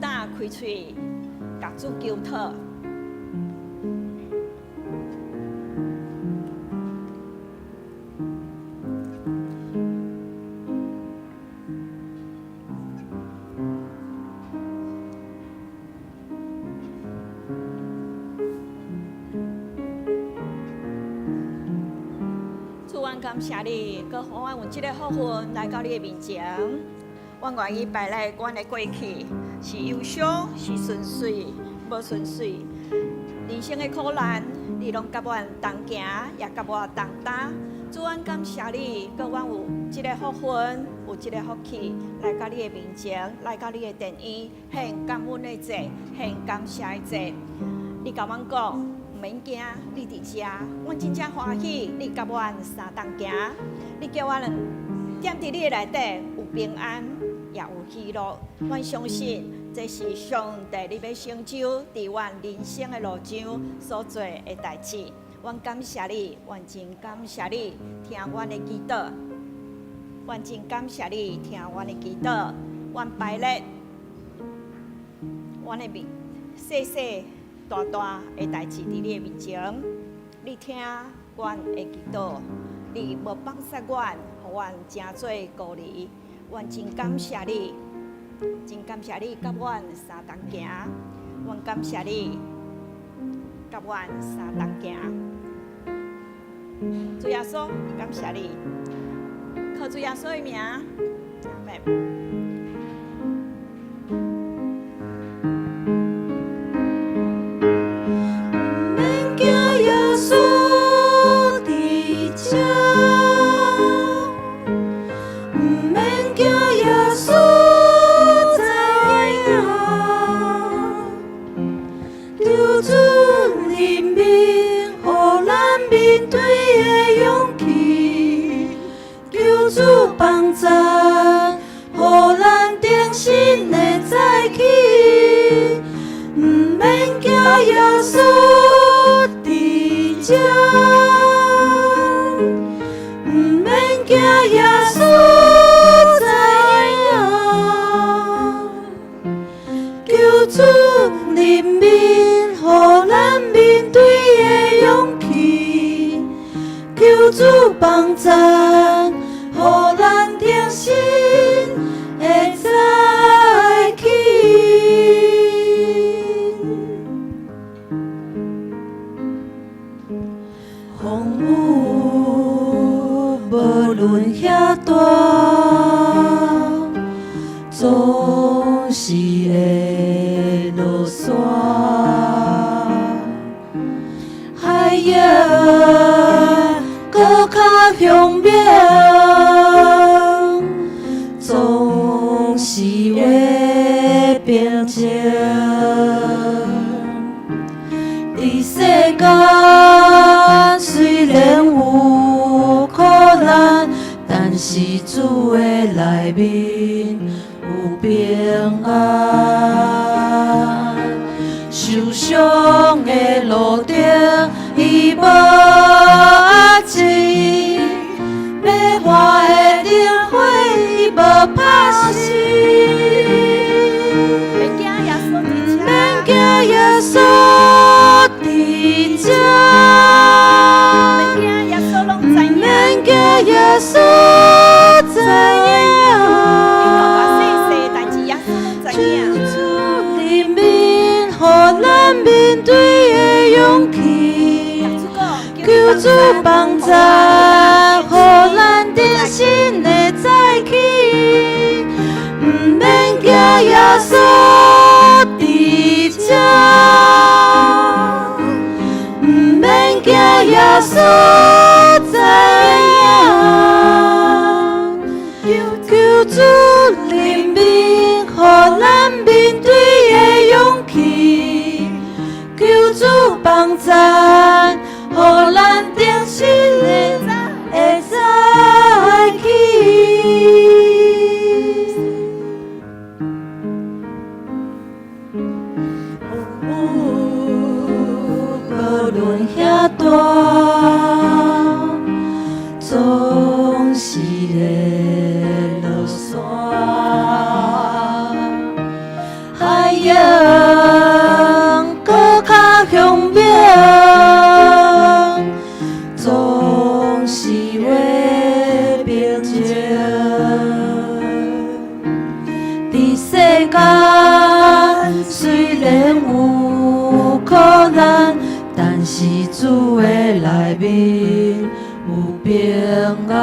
膽開喙，共主求討。主，阮感謝你，閣予阮有這个福分來到你的面前。阮願意擺來阮的過去，是憂傷，是順遂，無順遂。人生的苦難，你攏佮阮同行，也佮我同擔。主，阮感謝你，閣阮有這个福分，有這个福氣，來到你的面前，來到你的殿院，獻感恩的祭，獻感謝的祭。你共阮講，毋免驚，你佇遮，阮真正歡喜，你佮阮相同行。你叫阮踮佇你的內底有平安，也有喜樂。阮相信這是上帝你欲成就佇阮人生的路上所做的代誌。阮感謝你，阮真感謝你，聽阮的祈禱。阮真感謝你，聽阮的祈禱。阮擺列阮的面，細細大大的代誌佇你的面前，你聽阮的祈禱，你無放殺阮，予阮成做孤兒。阮真感謝你，真感謝你佮阮相同行。阮感謝你，佮阮相同行。主耶穌，感謝你，靠主耶穌的名，阿們。毋免驚耶穌佇遮，毋免驚耶穌知影，求主憐憫，予咱面對的勇氣，求主幫贊，予咱重新的再起。毋免驚耶穌佇遮，毋免驚耶穌知影，求主憐憫，予咱面對的勇氣，求主幫贊，予咱重新的再起。風雨無論遐大，總是會落山。海湧閣較兇猛，總是會平靜。佇世間雖然有苦難，但是主的內面有平安。受傷的路程，伊無壓制，欲活的燈火，伊無拍熄。免驚耶穌佇毋免遮，驚耶穌佇遮，免驚耶穌攏毋知影。免驚耶穌知影。你講甲細細的代誌，耶穌攏知求影。主憐憫，予咱面對的勇氣，共主講，求主幫贊，予咱重新的再起。毋免驚耶穌佇遮，毋免驚耶穌知影，求主憐憫，予咱面對的勇氣，求主幫贊，予咱重新的再起。風雨無論遐大，總是會落山。海湧是主的內面有平安。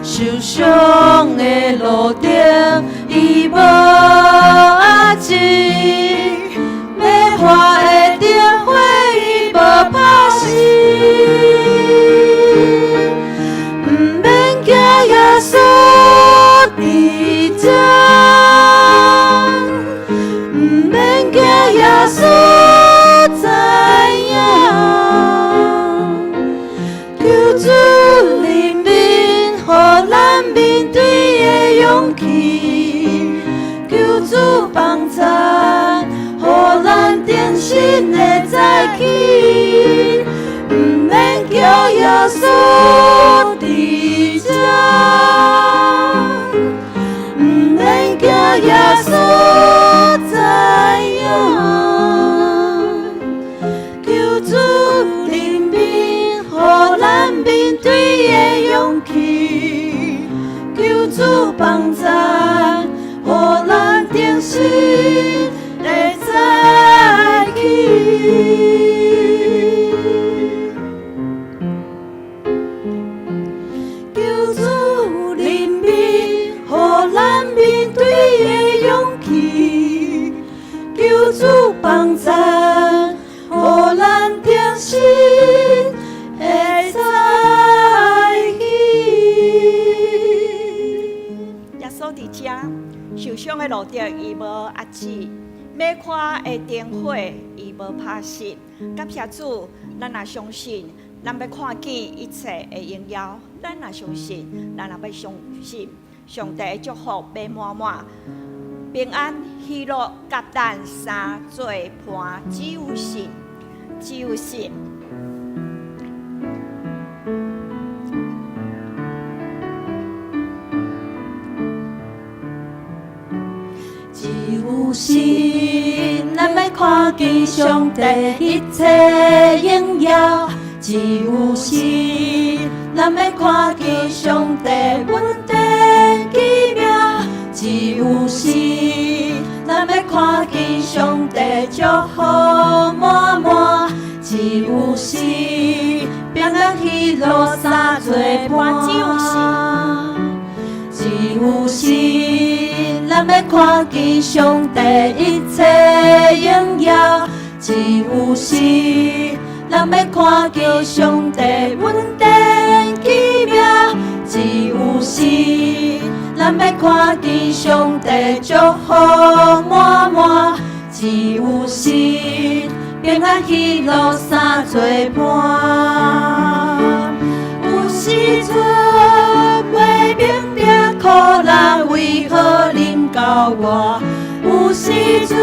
受傷的路程，伊無壓制；欲破的燈火，伊無拍熄。毋免驚耶穌佇這，毋免驚耶穌知影。求主憐憫，予咱面對的勇氣；求主幫贊，予咱重新的早起。毋免叫耶穌佇這，毋免驚耶穌知影。求主憐憫，予咱面對的勇氣；求主幫贊，予咱重新的早起。求主憐憫，予咱面對的勇氣；求主幫贊，予咱重新的早起。耶穌佇這，受傷的路途伊無壓制，欲看的燈火伊無拍熄。感謝主，咱若相信，咱欲看見一切的榮耀。咱若相信，咱若欲相信，上帝的祝福欲滿滿，平安喜樂，佮咱三做伴。只有信，只有信。只有信，咱欲看見上帝一切榮耀。只有信，咱欲看見上帝恩典奇妙。只有信，咱欲看見上帝祝福滿滿。只有信，平安喜樂三做伴。只有信，只有信，咱欲看見上帝一切榮耀。只有信，咱欲看見上帝恩典奇妙。只有信，咱欲看見上帝祝福滿滿。只有信，平安喜樂三做伴。有時陣袂明白苦難為何臨到我，有時陣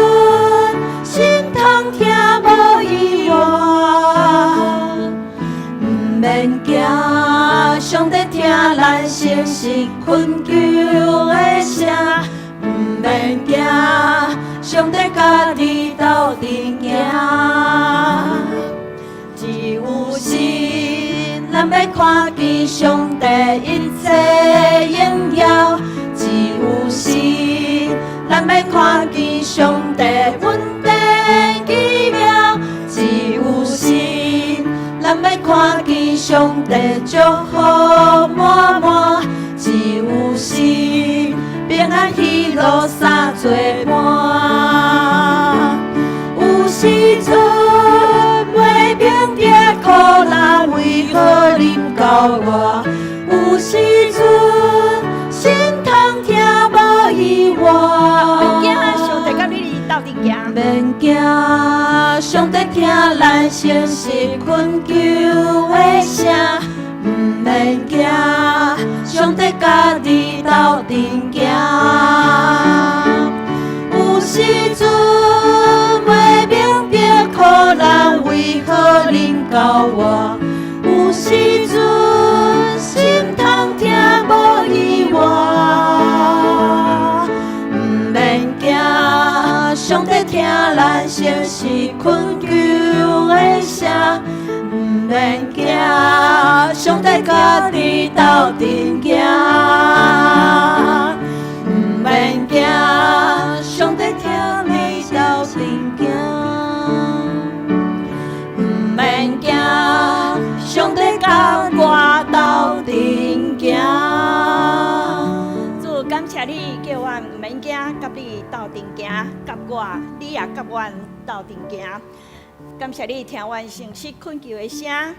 心痛疼無意外。毋免驚，上帝聽咱誠實懇求的聲。毋免驚，上帝佮你鬥陣行。只有信，咱欲看見上帝一切榮耀。只有信，咱欲看見上帝恩典奇妙。只有信，咱欲看見上帝祝福滿滿。只有信，平安喜樂三做伴。有時陣袂明白苦難為何臨到我，有時陣心痛疼無意外。驚，上帝佮你鬥陣行。免驚，上帝聽咱誠實懇求的聲。毋免驚，上帝佮你鬥陣行。有時陣袂明白苦難為何臨到我，有時陣心痛疼無意外。毋免驚，上帝聽咱誠實懇求的聲。毋免驚，上帝佮你鬥陣行。毋免驚，上帝聽你鬥陣行。你鬥陣行，佮我，你也佮阮鬥陣行。感謝你聽阮誠實懇求的聲，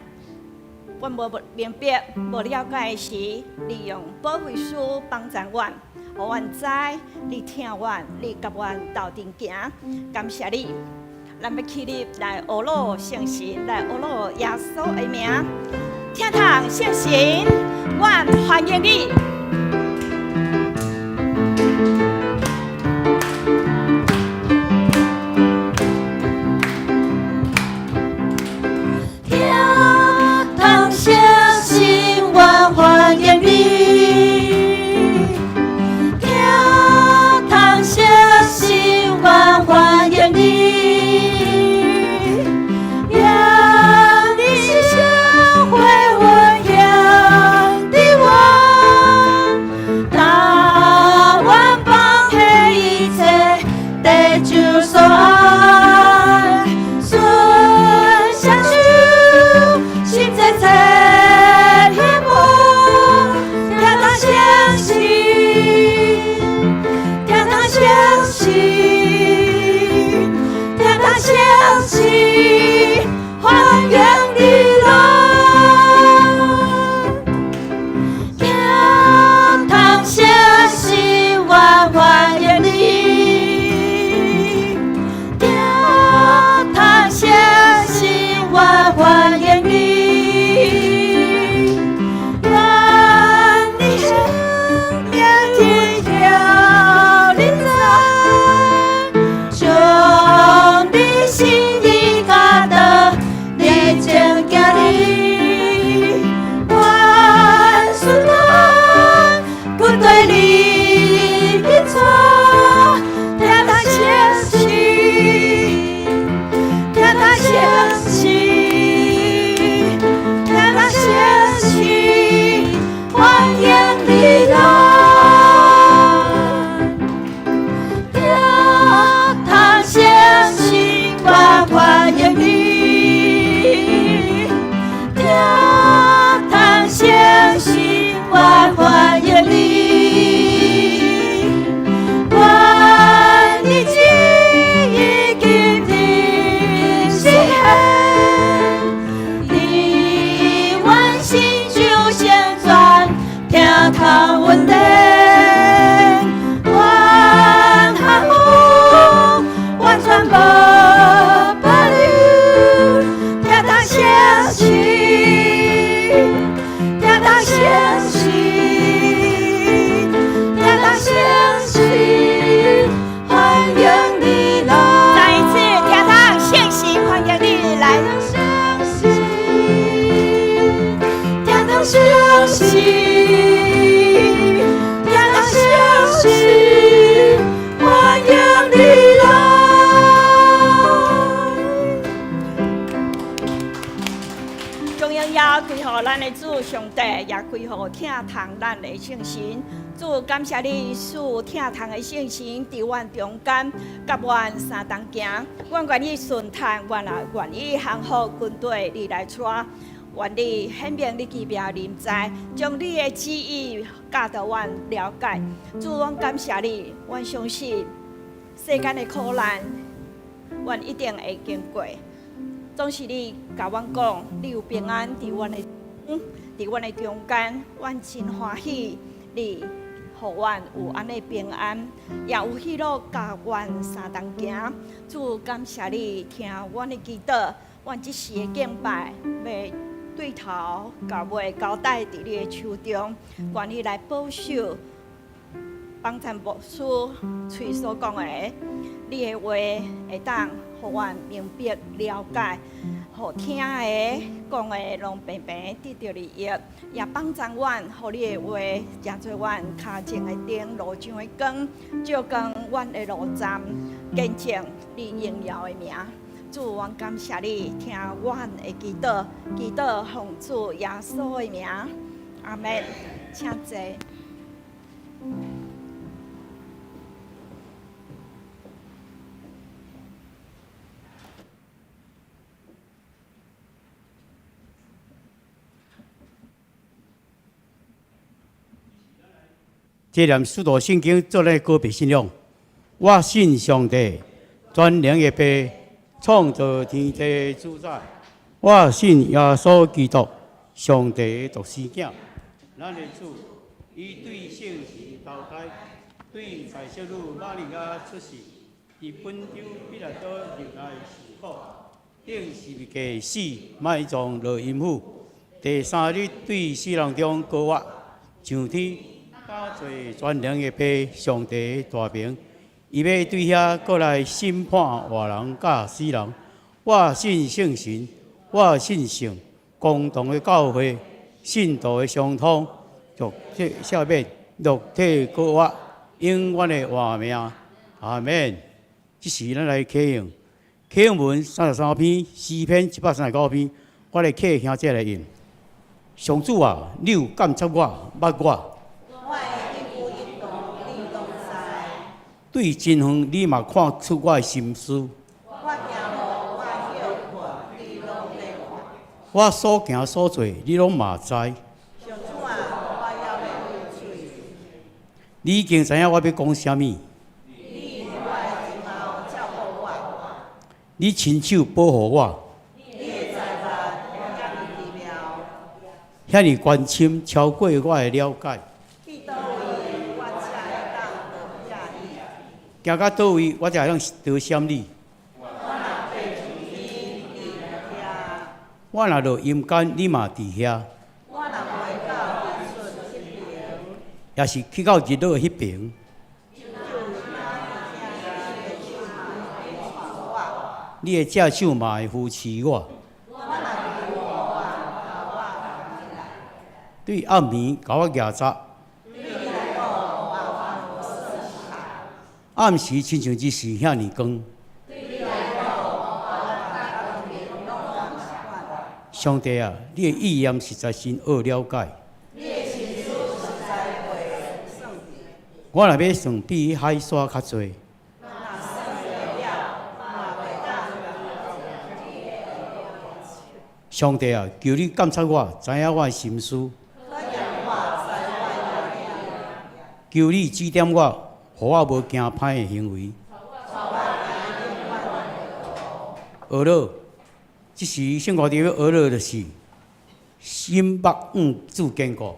阮無明白、無了解的時，你用保惠師幫助阮，予阮知你疼阮，你佮阮鬥陣行。感謝你，咱欲起立來呵咾聖神，來呵咾耶穌的名，天堂聖神，阮歡迎你。天堂聖神，阮歡迎你。天堂聖神，阮歡迎你。讓你聖血溫馨的阮，帶阮放下一切，得主所愛，順向主，心在在天母，天堂聖神，天堂聖神，天堂聖神，歡迎你來。天堂聖神，阮歡迎你。天堂聖神，阮歡迎你。願你聖靈天臨在，將你心意教導，你前行你，願順當軍隊裡去帶，天堂聖神，天堂聖神，天堂聖神，歡迎你來。天堂聖神，阮歡迎你。天堂聖神，阮歡迎你。願你旨意今日實現，佇阮心中成全，天堂恩典，願降福完全無保留，天堂聖神，天堂聖神，天堂聖神，歡迎你來。再一次，天堂聖神，歡迎你來。天堂聖神，天堂聖神，歡迎你來。將榮耀歸予咱的主上帝，也歸予疼痛咱的聖神。主，感謝你賜疼痛的聖神佇阮中間，佮阮相同行。阮願意順從，阮也願意降服軍隊，你來帶。願你顯明你奇妙臨在，將你的旨意教導阮了解。主，阮感謝你，阮相信世間的苦難，阮一定會經過。總是你共阮講，你有平安佇阮的中間，阮真歡喜。你予阮有按呢平安，也有喜樂佮阮相同行。主，感謝你聽阮的祈禱，阮這時的敬拜，欲對頭到尾交代佇你的手中，願你來保守。幫贊牧師喙所講的，你的話會當予阮明白了解，予聽的講的攏平平得著利益，也幫助阮，予你的話成做阮跤前的燈，路上的光，照光阮的路站，見證你榮耀的名。主，阮感謝你，聽阮的祈禱，祈禱奉主耶穌的名，阿們，請坐。這念使徒信經做咱的告別信仰。我信上帝，全能的父，創造天地主宰。我信耶穌基督，上帝的獨生囝，咱的主，伊對聖神投胎，對在聖女瑪利亞出世，佇本丟彼拉多入內受苦，釘十字架死，埋葬落陰府，第三日對死人中復活，上天，駕坐全能的父上帝的大爿，伊欲對遐閣來審判活人佮死人。我信聖神，我信聖公同的教會，信徒的相通，罪赦免，肉體復活，永遠的活命。阿門。這時咱來啟用啟用文33篇，詩篇139篇，我來請兄姐來讀。上主啊，你有監察我，捌我。我的一舉一動，你攏知。對真遠，你嘛看出我的心思。我行路，我歇睏，你攏咧看。我所行所坐，你攏嘛知。上主啊，我猶未開喙。你已經知影我欲講啥物。你佇我的前後照顧我。你親手保護我。你的才幹遮爾奇妙。遐爾關深，超過我的了解。去佗位，我才會當逃避你？行到佗位，我才會當逃閃你？我若爬上天，你佇遐。我若落陰間，你嘛佇遐。我若飛到日出彼爿，抑是去到日落彼爿。就若佇遐，你的手嘛會帶我。你的正手嘛會扶持我。我若求我，予我扛起來。對暗暝共我夯紮。對日晡予我算卡。暗時親像日時遐爾光。對你來講，我佮光明攏仝款。上帝啊，你的意念實在深奧了解。你的心思實在袂算計。我若欲算比海沙較濟。若算袂了，嘛袂當。上帝啊，求你監察我，知影我的心思。考驗我，知我的意念。求你指點我，予我無行歹的行為。帶我行永遠的路。學樂，這時聖歌佇欲學樂，就是心目向主堅固。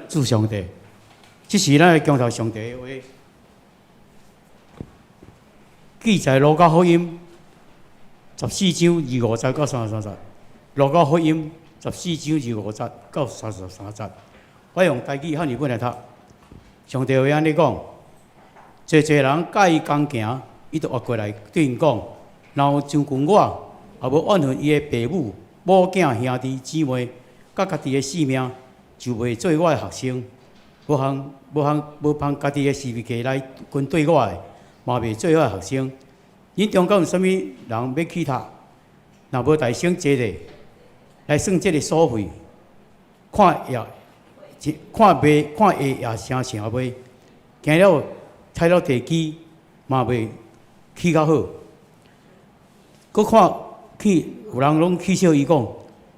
主上帝，這時咱來講到上帝的話，記載路加福音十四章25節到33節，路加福音十四章25節到33節，我用台語漢語本來讀。上帝話按呢講，濟濟人佮伊同行，伊就活過來對𪜶講：若有像我，也無怨恨伊的爸母、某囝、兄弟姊妹，佮家己的性命，就袂做我的學生。無放無放無放家己的十字架來跟隨我的，嘛袂做我的學生。恁中間有啥物人欲起塔，若無大先坐咧，來算這个所費，看會看袂看會也成成袂，行了踩了地基，嘛袂起較好。閣看去有人攏取笑伊講，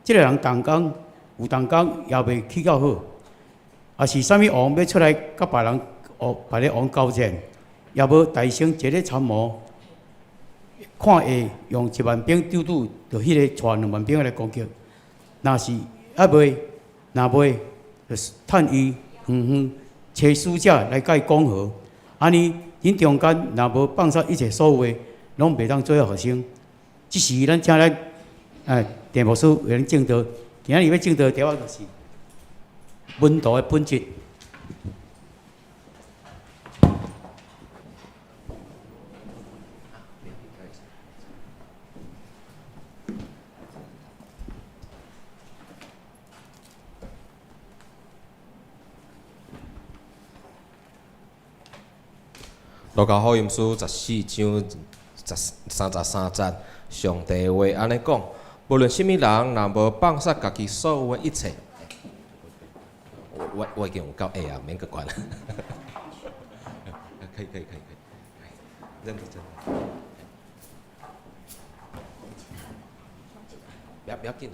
這个人動工有動工也袂起較好。抑是啥物王欲出來佮別人哦，別个王交戰，也無大先坐咧參謀，看會用一萬兵對拄著彼个帶2萬兵來攻擊。若是猶未，若袂，就趁伊遠遠差使者來佮伊講和。按呢，恁中間若無放殺一切所有的，攏袂當做學生。這時，咱請咱鄭牧師為咱證道。今仔日欲證道的題目就是門徒的本質。路加福音書十四章十33節，上帝話按呢講：無論啥物人，若無放殺家己所有的一切，我我已經有夠矮啊，免閣懸。可以可以可以可以，認真。不要不要緊。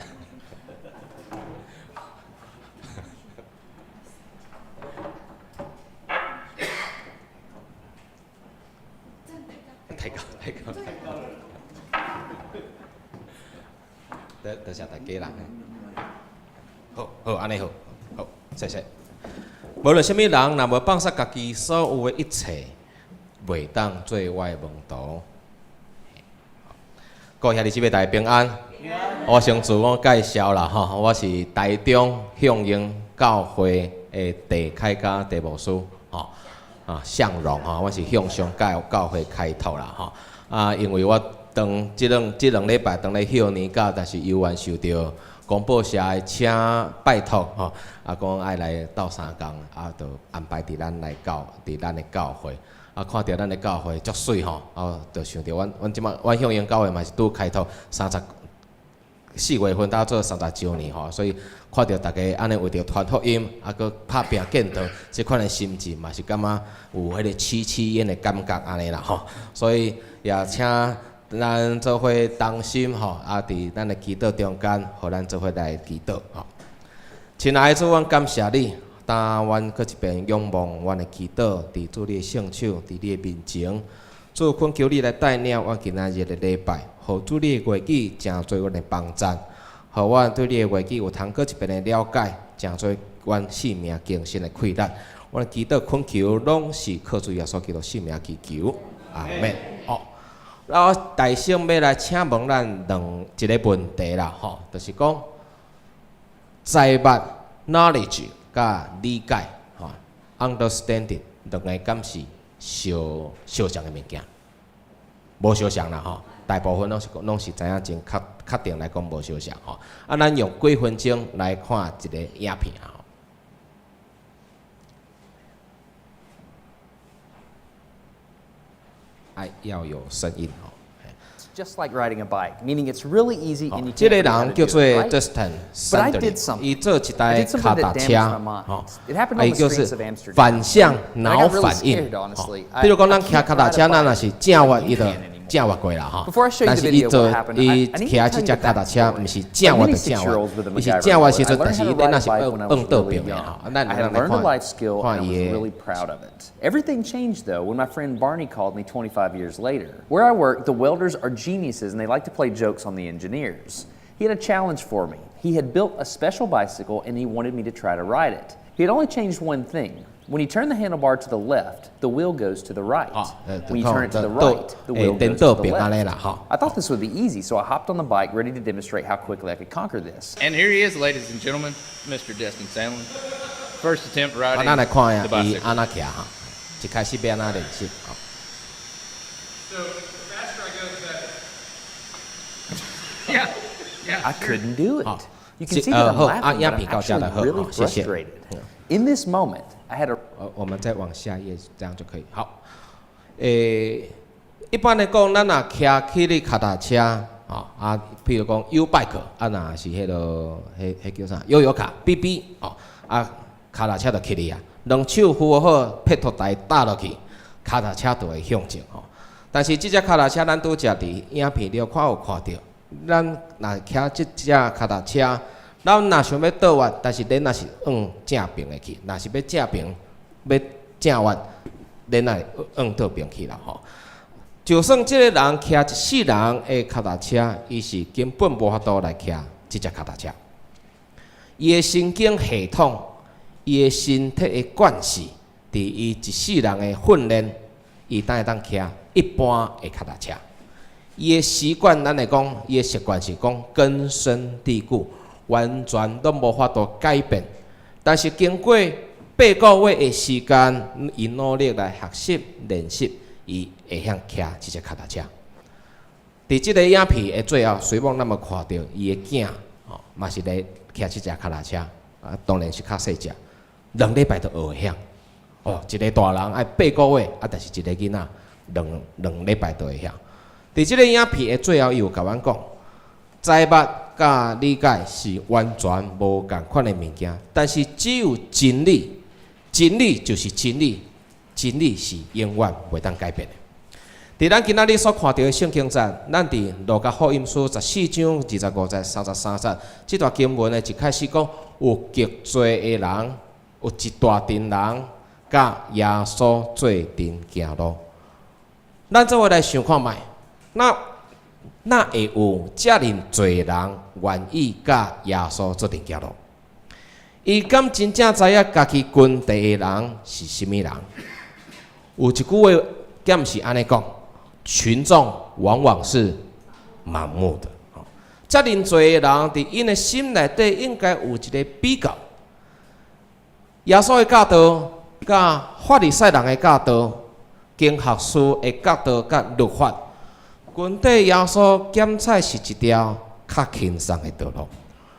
太高太高太高！多多謝大家啦。好，好，按呢好，好，謝謝。無論啥物人，若無放殺家己所有的一切，袂當做我的門徒。各位兄弟姊妹大家平安。我先自我介紹啦，吼，我是台中向榮教會的鄭開嘉鄭牧師，吼，啊，向榮吼，我是向上教教會開拓啦，吼，啊，因為我當這兩這兩禮拜當咧休年假，但是猶原受著廣播社的請拜託，吼，啊，講愛來鬥相共，啊，就安排佇咱來教，佇咱的教會，啊，看著咱的教會足媠吼，啊，就想著阮阮這擺阮向榮教會嘛是拄開拓34月份才做30週年吼，所以看著大家按呢為著傳福音，啊，閣拍拚建堂，這款的心情嘛是感覺有彼个戚戚焉的感覺按呢啦吼，所以也請咱做伙同心吼，啊，佇咱的祈禱中間，予咱做伙來祈禱吼。親愛的主，阮感謝你，當阮閣一遍仰望阮的祈禱，佇主你的聖手，佇你的面前，主懇求你來帶領阮今仔日的禮拜，予主你的話語成做阮的幫贊，予阮對你的話語有通閣一遍的了解，成做阮生命更新的氣力。阮祈禱懇求，攏是靠主耶穌基督聖名祈求，阿們。好，我大聲欲來請問咱兩一個問題啦，吼，就是講知捌 knowledge 佮理解，吼，understanding 兩个敢是相相像的物件？無相像啦，吼，大部分攏是攏是知影真確確定來講無相像吼。啊，咱用幾分鐘來看一个影片吼。愛要有聲音吼。 Just like riding a bike, meaning it's really easy and you 這 can't 个人叫做 Justin Sanders，伊做一台跤踏車，吼，啊，伊叫做反向腦反應。比如講，咱騎跤踏車，咱若是正彎，伊就正彎過啦，吼。但是伊做伊騎這隻跤踏車，毋是正彎就正彎，伊是正彎時陣，但是伊若是向向倒爿的吼。啊，咱來看看伊的。 Everything changed though when my friend Barney called me 25 years later. Where I work, the welders are geniuses and they like to play jokes on the engineers. He had a challenge for me. He had built a special bicycle and he wanted me to try to ride it. He had only changed one thing. When you turn the handlebar to the left, the wheel goes to the right. When you turn it to the right, the wheel goes to the left. I thought this would be easy, so I hopped on the bike, ready to demonstrate how quickly I could conquer this. And here he is, ladies and gentlemen, Mr. Destin Sandlin. First attempt riding 咱來看 the 下，伊 bicycle. 按怎騎哈？一開始欲按怎練習？吼。 So the faster I go, the better. Yeah. I couldn't do it. Oh. You can see that I'm laughing, but I'm actually really 謝謝。 frustrated. In this moment, I had a 我們再往下一頁，這樣就可以。好，一般來講，咱若騎起咧跤踏車，吼啊，譬如講 YouBike，啊，若是彼个，彼彼叫啥？悠遊卡 BB，哦，啊，跤踏車就起去啊，兩手扶好，撇脫台搭落去，跤踏車就會向前吼。但是這隻跤踏車，咱拄才佇影片了看有看著，咱若騎這隻跤踏車，咱若想欲倒彎，但是恁若是往正爿的去，若是欲正爿，欲正彎，恁若往倒爿去啦吼。就算這个人騎一世人的跤踏車，伊是根本無法度來騎這隻跤踏車。伊的神經系統，伊的身體的慣勢，佇伊一世人的訓練，伊才會當騎一般的跤踏車。伊的習慣，咱來講，伊的習慣是講根深蒂固，完全攏無法度改變。但是經過8個月的時間，伊努力來學習練習，伊會曉騎這隻跤踏車。佇這個影片的最後，隨望咱們看著伊的囝，吼，嘛是咧騎這隻跤踏車，啊，當然是較細隻，2禮拜就學會曉。哦，一個大人愛八個月，啊，但是一個囡仔兩禮拜就會曉。佇這個影片的最後，伊有共阮講，知捌佮理解是完全無仝款的物件，但是只有真理，真理就是真理，真理是永遠袂當改變的。佇咱今仔日所看著的聖經節，咱佇路加福音書14章25節、33節，這段經文呢，一開始講有極濟的人，有一大陣人，佮耶穌做陣行路。咱做伙來想看覓，那哪會有遮爾濟人願意佮耶穌做陣行路？伊敢真正知影家己群體的人是啥物人？有一句話，敢毋是按呢講？群眾往往是盲目的。遮爾濟的人，佇𪜶的心內底應該有一個比較。耶穌的教導，佮法利賽人的教導，經學士的教導，佮律法，跟綴耶穌檢採是一條較輕鬆的道路。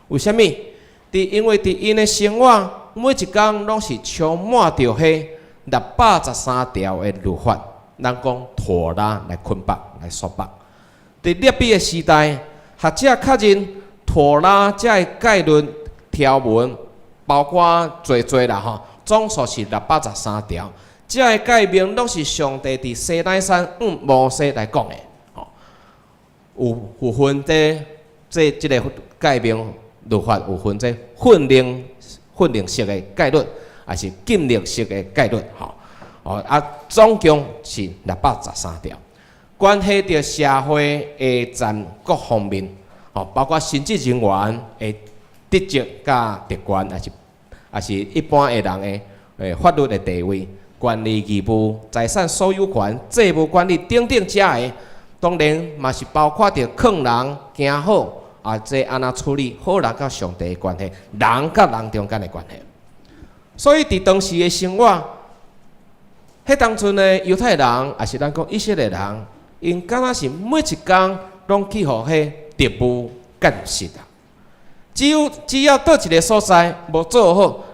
為啥物？佇因為佇𪜶的生活，每一工攏是充滿著彼613條的律法。咱講妥拉來捆綁、來束縛。佇勒比的時代，學者確認妥拉這个概論條文，包括濟濟啦吼，總數是613條。這个誡命攏是上帝佇西奈山向摩西來講的，吼。有分這這個誡命律法有分這訓令式的誡律，抑是禁令式的誡律，吼。哦啊，總共是613條，關係著社會的全各方面，吼，包括神職人員的職責佮特權，抑是一般的人的法律的地位、權利義務、財產所有權、債務管理等等遮个，當然嘛是包括著勸人行好，啊，這按怎處理好人佮上帝的關係，人佮人中間的關係。所以佇當時的生活，彼當陣的猶太人，抑是咱講以色列人，𪜶敢若是每一工攏去予彼特務監視啊。只要佗一个所在無做好，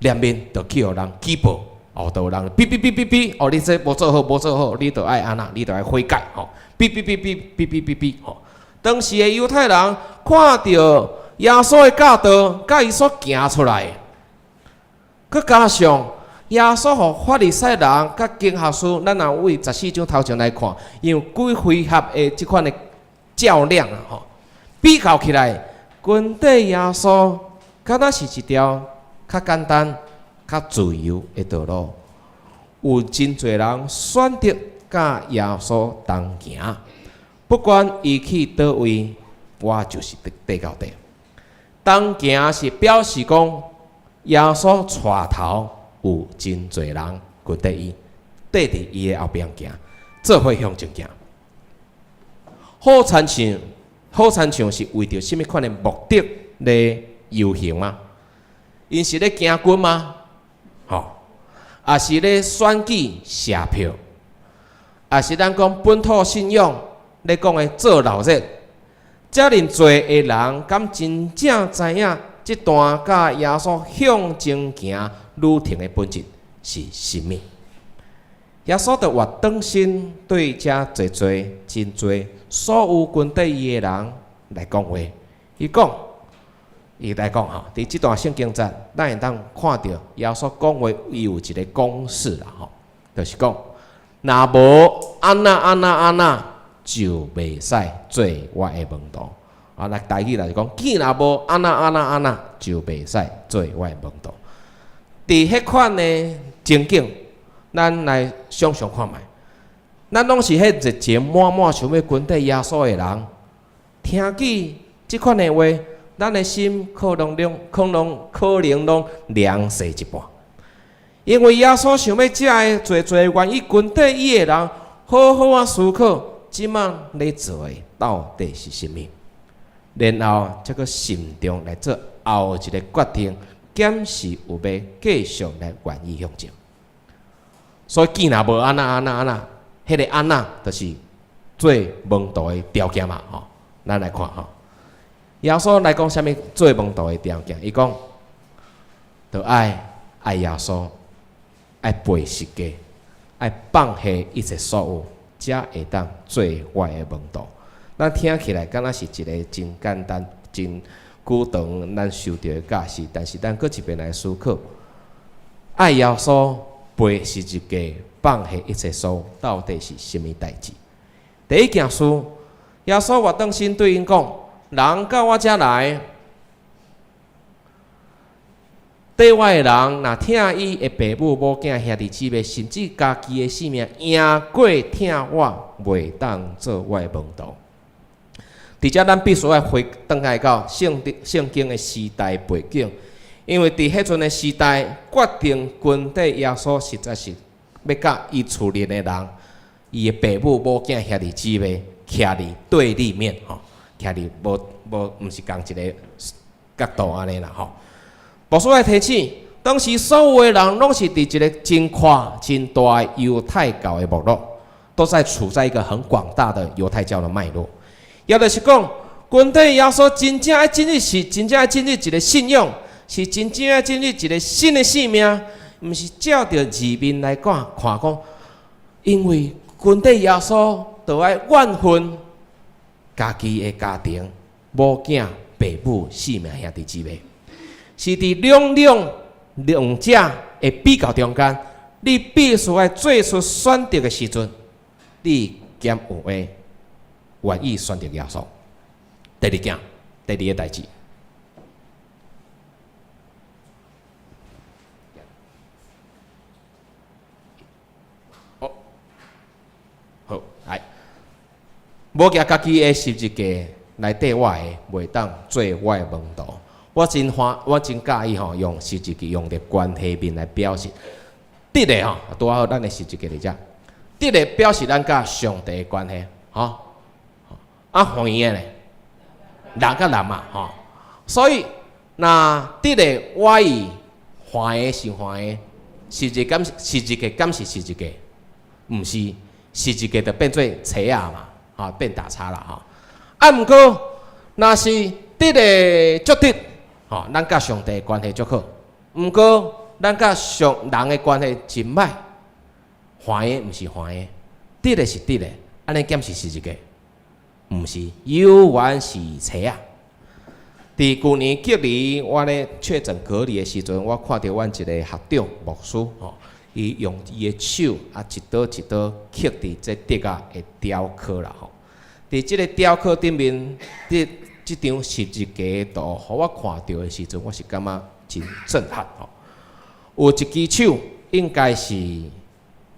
臉面就去予人舉報，哦，就有人嗶嗶嗶嗶嗶，哦，你這無做好，無做好，你就愛按怎，你就愛悔改，吼，嗶嗶嗶嗶嗶嗶嗶嗶，吼。當時的猶太人看著耶穌的教導，佮伊所行出來的，閣加上耶穌予法利賽人佮經學士，咱若對十四章頭前來看，因為幾回合的這款的較量啊，吼，比較起來，跟綴耶穌敢若是一條較簡單、較自由的道路。有真濟人選擇佮耶穌同行，不管伊去佗位，我就是綴到底。同行是表示講，耶穌帶頭有真濟人跟綴伊，綴佇伊的後邊行，做伙向前行。好親像，好親像是為著啥物款的目的咧遊行嗎？𪜶是咧行軍嗎？吼，抑是咧選舉寫票，抑是咱講本土信仰咧講的做鬧熱？遮爾濟的人，敢真正知影這段佮耶穌向前行旅程的本質是啥物？耶穌就活轉身對遮濟濟真濟所有跟綴伊的人來講話。伊講，伊來講吼，佇這段聖經節，咱會當看著耶穌講話，伊有一個公式啦吼，就是講，若無按那按那按那，就袂使做我的門徒。啊，來台語來講，既若無按那按那按那，就袂使做我的門徒。佇彼款的情景，咱來想象看覓，咱攏是彼熱情滿滿想欲跟綴耶穌的人，聽見這款的話，咱的心可能攏可能可能攏涼逝一半。因為耶穌想欲遮的濟濟願意跟綴伊的人，好好仔思考，這馬咧做的到底是啥物，然後才閣慎重來做後一个決定，敢是有欲繼續來願意向前。所以，既若無按那按那按那，彼个按那就是做門徒的條件嘛，吼。咱來看吼，耶穌來講啥物做門徒的條件？伊講，著愛愛耶穌，愛背十架，愛放下一切所有，才會當做我的門徒。咱聽起來敢若是一个真簡單、真久長咱受著的教示，但是咱閣一遍來思考，愛耶穌，背十字架，放下一切所有，到底是啥物代誌？第一件事，耶穌活轉身對𪜶講：人到我遮來，綴我的人，若疼伊的爸母、母囝、兄弟姊妹，甚至家己的性命，贏過疼我，袂當做我的門徒。佇遮，咱必須愛回轉來到聖聖經的時代背景。因為佇彼陣的時代，決定跟綴耶穌，實在是欲佮伊厝裡的人，伊的爸母、母囝、兄弟姊妹，徛佇對立面吼，徛佇無無毋是仝一个角度按呢啦吼。牧師來提醒，當時所有的人攏是佇一个真闊、真大的猶太教的脈絡，都在處在一個很廣大的猶太教的脈絡。也就是講，跟綴耶穌真正愛進入是真正愛進入一个信仰。是真正愛進入一个新的生命，毋是照著字面來看，看講，因為跟綴耶穌，就愛怨恨家己的家庭、母囝、爸母、性命兄弟姊妹，是佇兩兩兩者的比較中間，你必須愛做出選擇的時陣，你敢有會願意選擇耶穌？第二件，第二个代誌。好，來，無舉家己的十字架來綴我的，袂當做我的門徒。我真歡，我真佮意吼，用十字架用佇關係面來表示。佇的吼，拄好咱的十字架佇遮。佇的表示咱佮上帝的關係，吼。啊，橫的咧，人佮人嘛，吼。所以，若佇的我伊橫的是橫的，十字架十字架敢是十字架？毋是。十字架就變做斜仔嘛，吼，變打叉啦，吼。啊，毋過，若是佇的足直，吼，咱佮上帝關係足好。毋過，咱佮上人的關係真歹，橫的毋是橫的，直的是直的，按呢敢是十字架？毋是，猶原是斜仔。佇舊年隔離，我咧確診隔離的時陣，我看著阮一个學長牧師，吼。伊用伊的手啊，一刀一刀刻佇這竹仔的雕刻啦吼。佇這个雕刻頂面，佇這張十字架的圖，予我看著的時陣，我是感覺真震撼吼。有一支手，應該是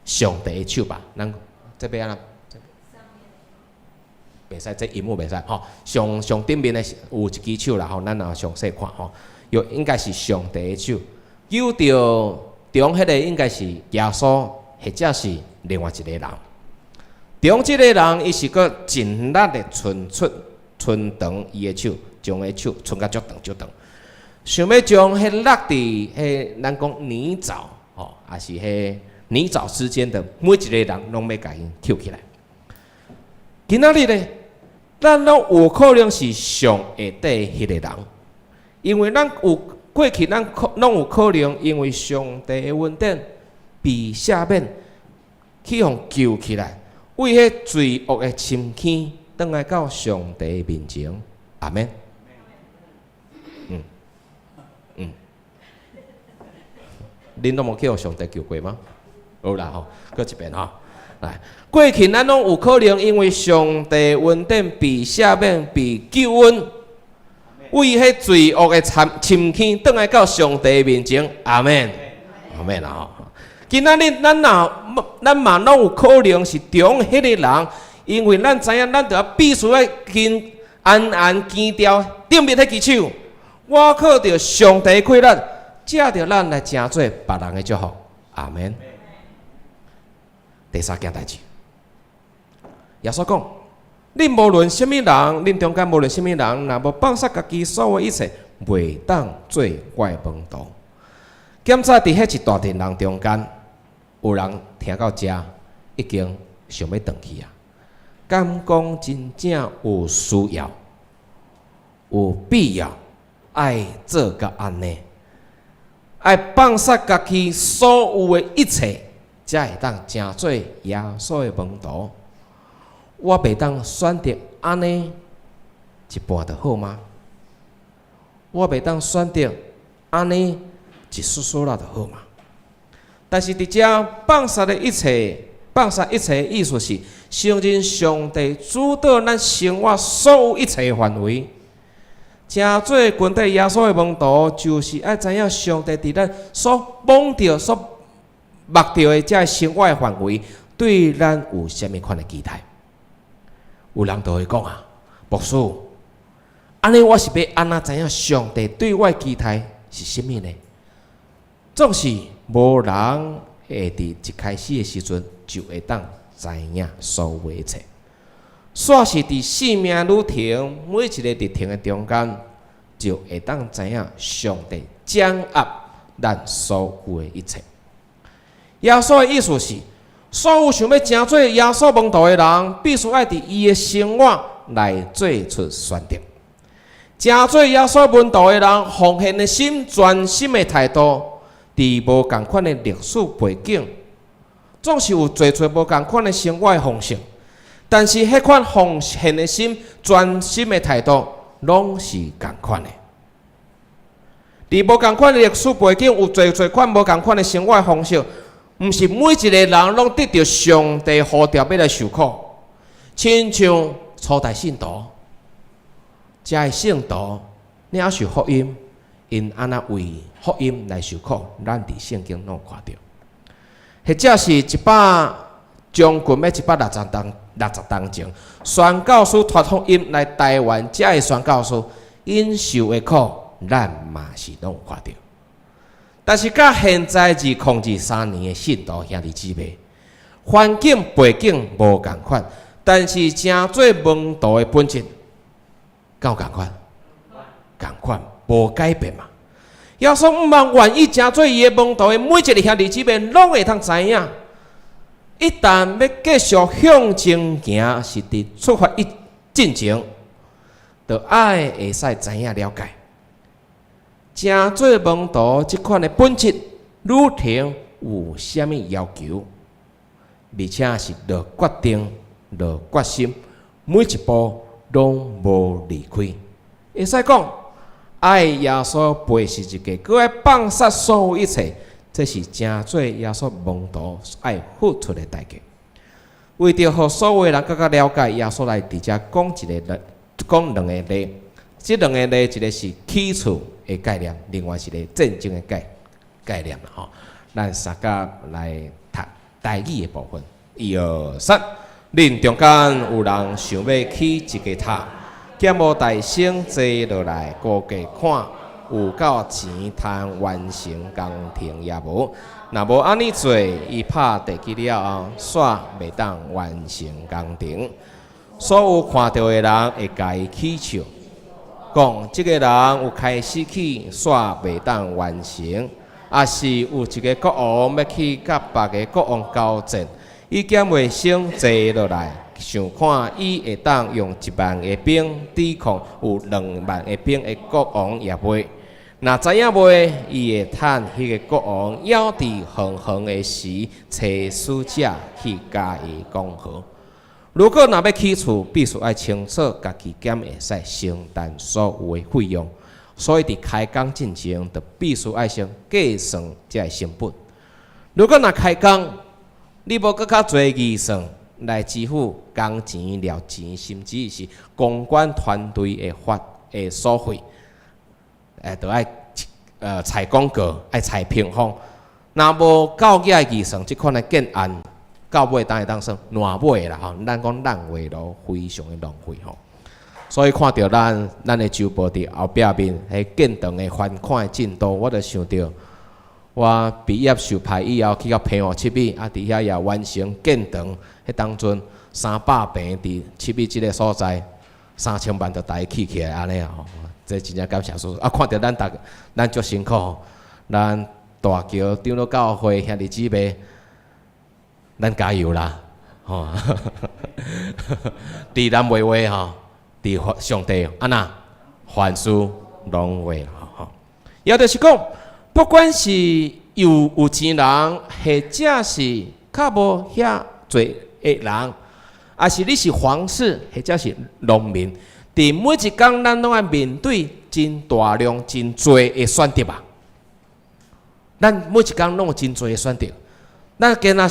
上帝的手吧？咱這欲按怎？袂使，這螢幕袂使吼。上上頂面的有一支手啦吼，咱若詳細看吼，有應該是上帝的手，救著中彼个應該是耶穌，或者是另外一個人。中這個人伊是閣盡力的伸出伸長伊的手，將彼手伸甲足長足長，想欲將彼落佇彼咱講泥沼吼，抑是彼泥沼之間的每一個人攏欲共𪜶抾起來。今仔日咧，咱攏有可能是上下底彼個人，因為咱有過去，咱可攏有可能因為上帝的恩典被赦免，去予救起來，為彼罪惡的深坑，轉來到上帝面前。阿們。恁攏無去予上帝救過嗎？好啦吼，閣一遍吼。來，過去咱攏有可能因為上帝恩典被赦免、被救恩，為彼罪惡的深深坑，轉來到上帝面前。阿們，阿們啦吼。今仔日咱若咱嘛攏有可能是中彼個人，因為咱知影，咱著必須愛緊安安堅牢頂面彼支手，倚靠著上帝氣力，藉著咱來成做別人的祝福。阿們。第三件代誌，耶穌講：恁無論啥物人，恁中間無論啥物人，若無放殺家己所有一切，袂當做我的門徒。檢查佇彼一大陣人中間，有人聽到遮已經想欲轉去啊！敢講真正有需要、有必要愛做到按呢？愛放殺家己所有的一切，才會當成做耶穌的門徒。我袂當選擇按呢一半就好嗎？我袂當選擇按呢一絲絲仔就好嗎？但是佇遮放殺的一切，放殺一切的意思是承認上帝主導咱生活所有一切的範圍。成做群體耶穌的門徒，就是愛知影上帝佇咱所摸著、所目著的這生活的範圍，對咱有啥物款的期待？有人就會講啊，牧師，按呢我是欲按怎知影上帝對我的期待是啥物呢？總是無人會佇一開始的時陣就會當知影所有一切。煞是佇生命旅程每一個歷程的中間，就會當知影上帝掌握咱所有的一切。耶穌的意思是，所有想欲成做耶穌門徒的人，必須愛佇伊的生活來做出選擇。成做耶穌門徒的人，奉獻的心、專心的態度，佇無仝款的歷史背景，總是有濟濟無仝款的生活的方式。但是，彼款奉獻的心、專心的態度，攏是仝款的。佇無仝款的歷史背景，有濟濟款無仝款的生活方式，毋是每一個人攏得著上帝呼召欲來受苦。親像初代信徒，遮的聖徒，領受福音，𪜶按怎為福音來受苦，咱佇聖經攏有看著。或者是一百將近欲160冬60冬前，宣教師傳福音來台灣，遮的宣教師𪜶受的苦，咱嘛是攏有看著。但是佮現在2023年的信徒兄弟姊妹，環境背景無仝款，但是成做門徒的本質，敢有仝款？仝款，無改變嘛。耶穌毋茫願意成做伊的門徒的每一个兄弟姊妹，攏會通知影。一旦欲繼續向前行，是佇出發以進前，就愛會使知影了解，成做門徒這款的本質旅程有啥物要求，而且是落決定、落決心，每一步攏無離開。會使講，愛耶穌背十字架，閣愛放殺所有一切，這是成做耶穌門徒愛付出的代價。為著予所有人閣較了解耶穌來佇遮講一個例，講兩個例。這兩個例，一個是起厝的概念，另外一個戰爭的概念吼。咱相佮來讀台語的部分，一二三，恁中間有人想欲起一个塔，敢無代先坐落來估計看有夠錢通完成工程抑無？若無按呢做，伊拍地基了後，煞袂當完成工程。所有看著的人會共伊起笑，講這个人有開始起，煞袂當完成。抑是有一个國王欲去佮別个國王交戰，伊敢袂先坐落來，想看伊會當用1萬个兵抵抗有2萬个兵的國王抑袂？若知影袂，伊會趁彼个國王猶佇遠遠的時，差使者去共伊講和。如果若欲起厝，必須愛清楚家己敢會使承擔所有的費用。所以佇開工進前，就必須愛先計算這个成本。如果若開工，你無閣較濟預算來支付工錢、料錢，甚至是公關團隊的發的所費，就愛採廣告，愛採屏風。若無夠額的預算，這款的建案到尾當會當算爛尾啦吼。咱講爛尾樓非常的浪費吼。所以看著咱的周報佇後壁面，彼建堂的還款的進度，我就想著我畢業受派以後去到澎湖七美，啊，佇遐也完成建堂，彼當陣300坪佇七美這个所在，3000萬就共伊起起來按呢吼，這真正感謝主。啊，看著咱逐咱足辛苦，咱大橋長老教會兄弟姊妹，咱加油啦！吼，佇咱袂話吼。佇上帝按怎凡事攏會吼，也就是講，不管是有錢人，或者是較無遐濟的人，抑是你是皇室，或者是農民，佇每一工咱攏愛面對真大量、真濟的選擇啊！咱每一工攏有真濟的選擇。咱今仔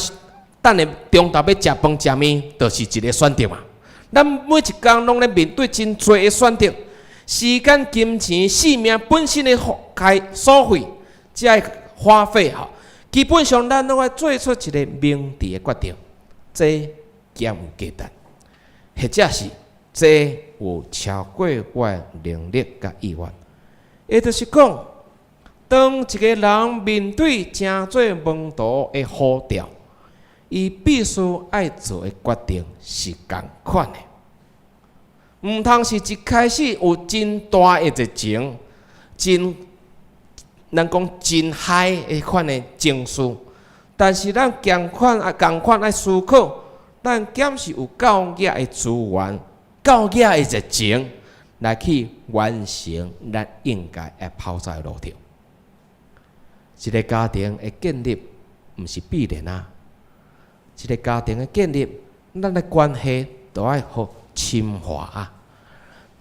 等下中晝欲食飯食麵，就是一个選擇嘛。咱每一工攏咧面對真濟的選擇，時間、金錢、性命本身的開所費，這个花費吼，基本上咱攏愛做出一个明智的決定，這敢有價值，或者是這有超過我的能力佮意願。也就是講，當一个人面對誠濟門徒的呼召，伊必須愛做的決定是仝款的，毋通是一開始有真大的熱情，真咱講真 high 的款的情緒，但是咱仝款啊仝款愛思考，咱敢是有夠額的資源、夠額的熱情來去完成咱應該愛跑走的路途。一个家庭的建立，毋是必然啊。一个家庭的建立，咱的關係都愛予深化啊！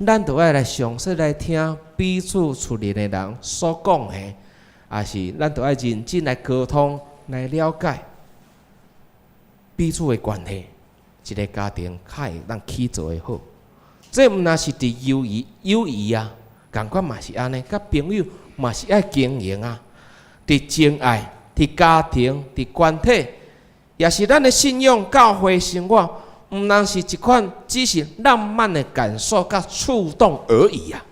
咱都愛來詳細來聽彼此厝裡的人所講的，抑是咱都愛認真來溝通、來了解彼此的關係，一个家庭較會當起做會好。這毋但是佇友誼、友誼啊，仝款嘛是按呢，佮朋友嘛是愛經營啊。佇情愛、佇家庭、佇關係，也是咱的信仰、教會生活，毋通是一款只是浪漫的感受佮觸動而已啊！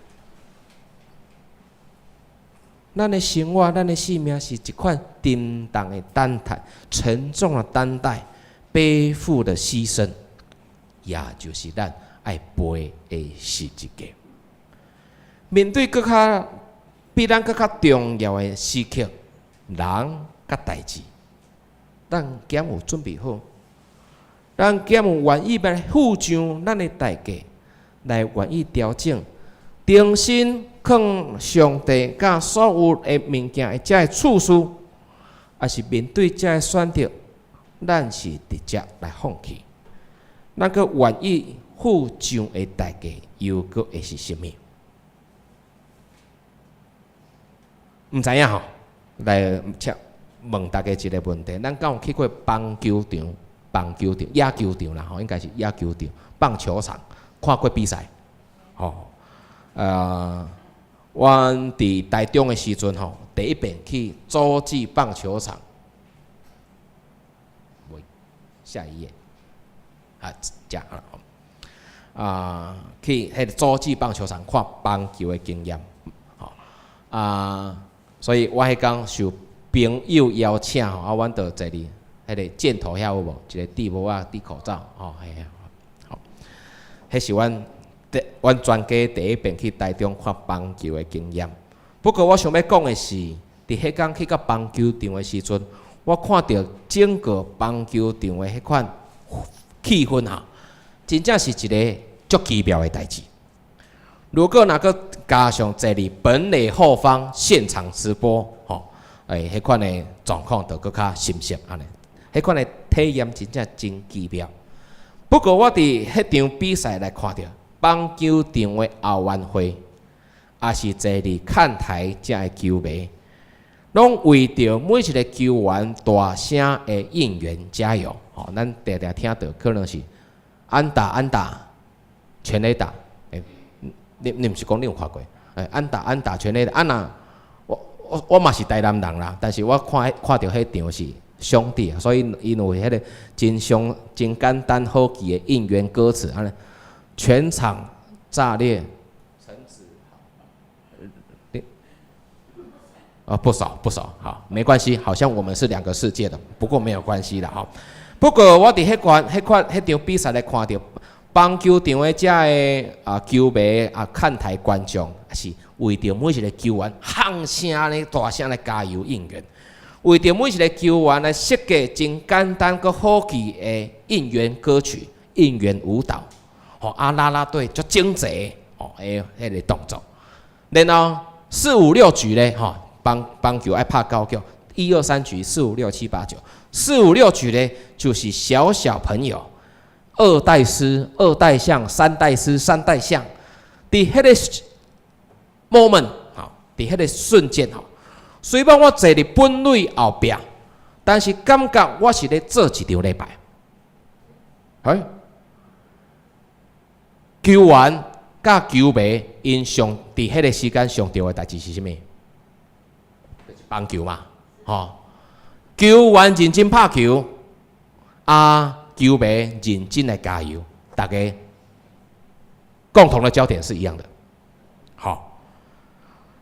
咱的生活、咱的生命是一款沉重的擔待、沉重的擔待、背負的犧牲，也就是咱愛背的十字架。面對閣較比咱閣較重要的時刻、人佮代誌，咱敢有準備好？咱敢有願意來付上咱的代價，來願意調整，重新囥上帝佮所有的物件的這个次序，抑是面對這个選擇，咱是直接來放棄？咱閣願意付上的代價，又閣會是啥物？毋知影吼，來請問大家一个問題：咱敢有去過棒球場？棒球場、野球場啦，吼，應該是野球場、棒球場，看過比賽？吼，阮佇台中的時陣吼，第一遍去洲際棒球場。下一頁，啊，遮啊，去彼個洲際棒球場看棒球的經驗，吼啊，所以我彼工受朋友邀請吼，啊，阮就坐佇彼個箭頭遐有無？一個戴帽仔、戴口罩，吼，嘿好，彼是阮全家第一遍去台中看棒球的經驗。不過我想欲講的是，佇彼工去到棒球場的時陣，我看著整個棒球場的彼款氣氛哈，真正是一个足奇妙的代誌。如果若閣加上坐佇本壘後方現場直播，吼，欸，彼款的狀況就閣較深切按呢。彼款的體驗真正真奇妙。不過我佇彼場比賽來看著棒球場的後援會，抑是坐佇看台遮的球迷，攏為著每一个球員大聲的應援加油。吼，咱定定聽著可能是安打安打全壘打，欸，你毋是講你有看過？欸，安打安打全壘打，啊若我嘛是台南人啦，但是我看看著彼場是兄弟啊，所以𪜶有彼個真相真簡單好記的應援歌詞，按呢全場炸裂。陳子豪，你啊不熟不熟，好，沒關係，好像我們是兩個世界的，不過沒有關係啦，吼。不過我佇彼款、彼款、彼場比賽來看著棒球場的遮个啊球迷啊看台觀眾，是為著每一个球員喊聲咧大聲來加油應援，為著每一个球員來設計真簡單閣好記的應援歌曲、應援舞蹈，吼啊啦啦隊足整齊，吼的彼个動作。然後四五六局咧，吼棒棒球愛拍九局，一二三局，四五六七八九，四五六局咧就是小小朋友，二代獅、二代象、三代獅、三代象，佇彼个 moment，吼，佇彼个瞬間吼，雖然我坐佇本壘後壁，但是感覺我是咧做一場禮拜。欸，球員佮球迷𪜶上佇彼个時間上重要的代誌是啥物？棒球嘛，吼，球員認真拍球，啊，球迷認真來加油，大家共同的焦點是一樣的，好。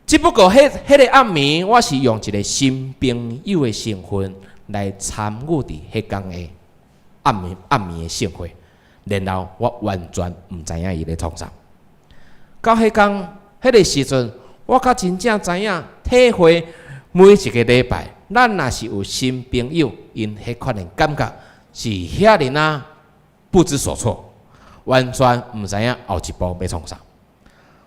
只不過彼彼个暗暝，我是用一個新朋友的身份來參與佇彼工的暗暝暗暝的盛會，然後我完全毋知影伊咧創啥。到彼工彼个時陣，我才真正知影體會每一個禮拜，咱若是有新朋友，𪜶彼款的感覺是遐爾仔不知所措，完全毋知影後一步欲創啥。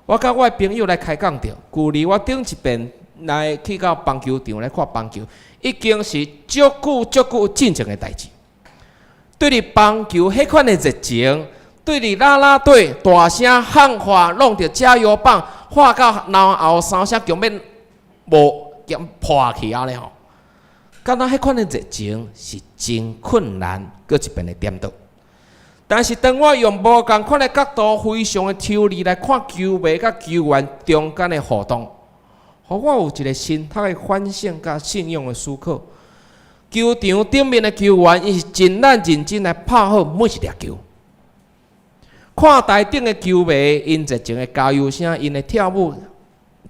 我佮我的朋友來開講著，距離我頂一遍來去到棒球場來看棒球，已經是足久足久進前的代誌。對佇棒球彼款的熱情，對佇啦啦隊大聲喊話，弄著加油棒，喊到腦後三聲，強欲無強破去按呢吼。敢若彼款的熱情是真困難，閣一遍的顛倒。但是當我用無仝款的角度，非常的抽離來看球迷佮球員中間的互動，予我有一個深刻的反省佮信仰的思考。球場頂面的球員，𪜶是盡力認真來拍好每一粒球。看台頂的球迷，𪜶熱情的加油聲，𪜶的跳舞、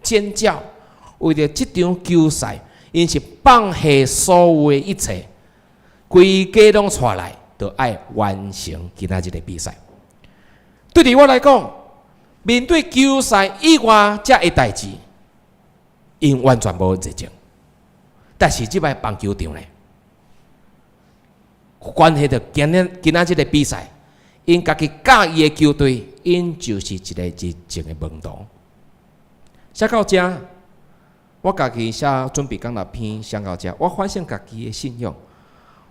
尖叫，為著這場球賽，𪜶是放下所有的一切，規家攏帶來，就愛完成今仔日的比賽。對佇我來講，面對球賽以外遮的代誌，𪜶完全無熱情。但是這擺棒球場咧，關係著今仔今仔日的比賽，𪜶家己佮意的球隊，𪜶就是一個熱情的門徒。寫到遮，我家己寫準備講六篇，寫到遮，我反省家己的信仰，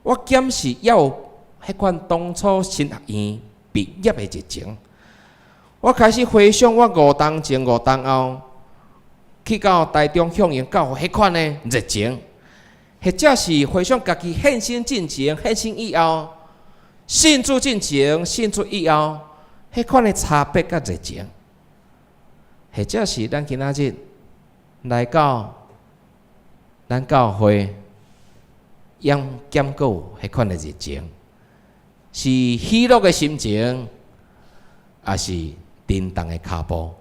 我檢視猶有彼款當初神學院畢業的熱情。我開始回想我五冬前、五冬後去到台中向榮教會彼款的熱情，或者是回想家己獻身進前、獻身以後、信主進前、信主以後，彼款的差別佮熱情，或者是咱今仔日來到咱教會，猶敢閣有彼款的熱情，是喜樂的心情，抑是沉重的跤步？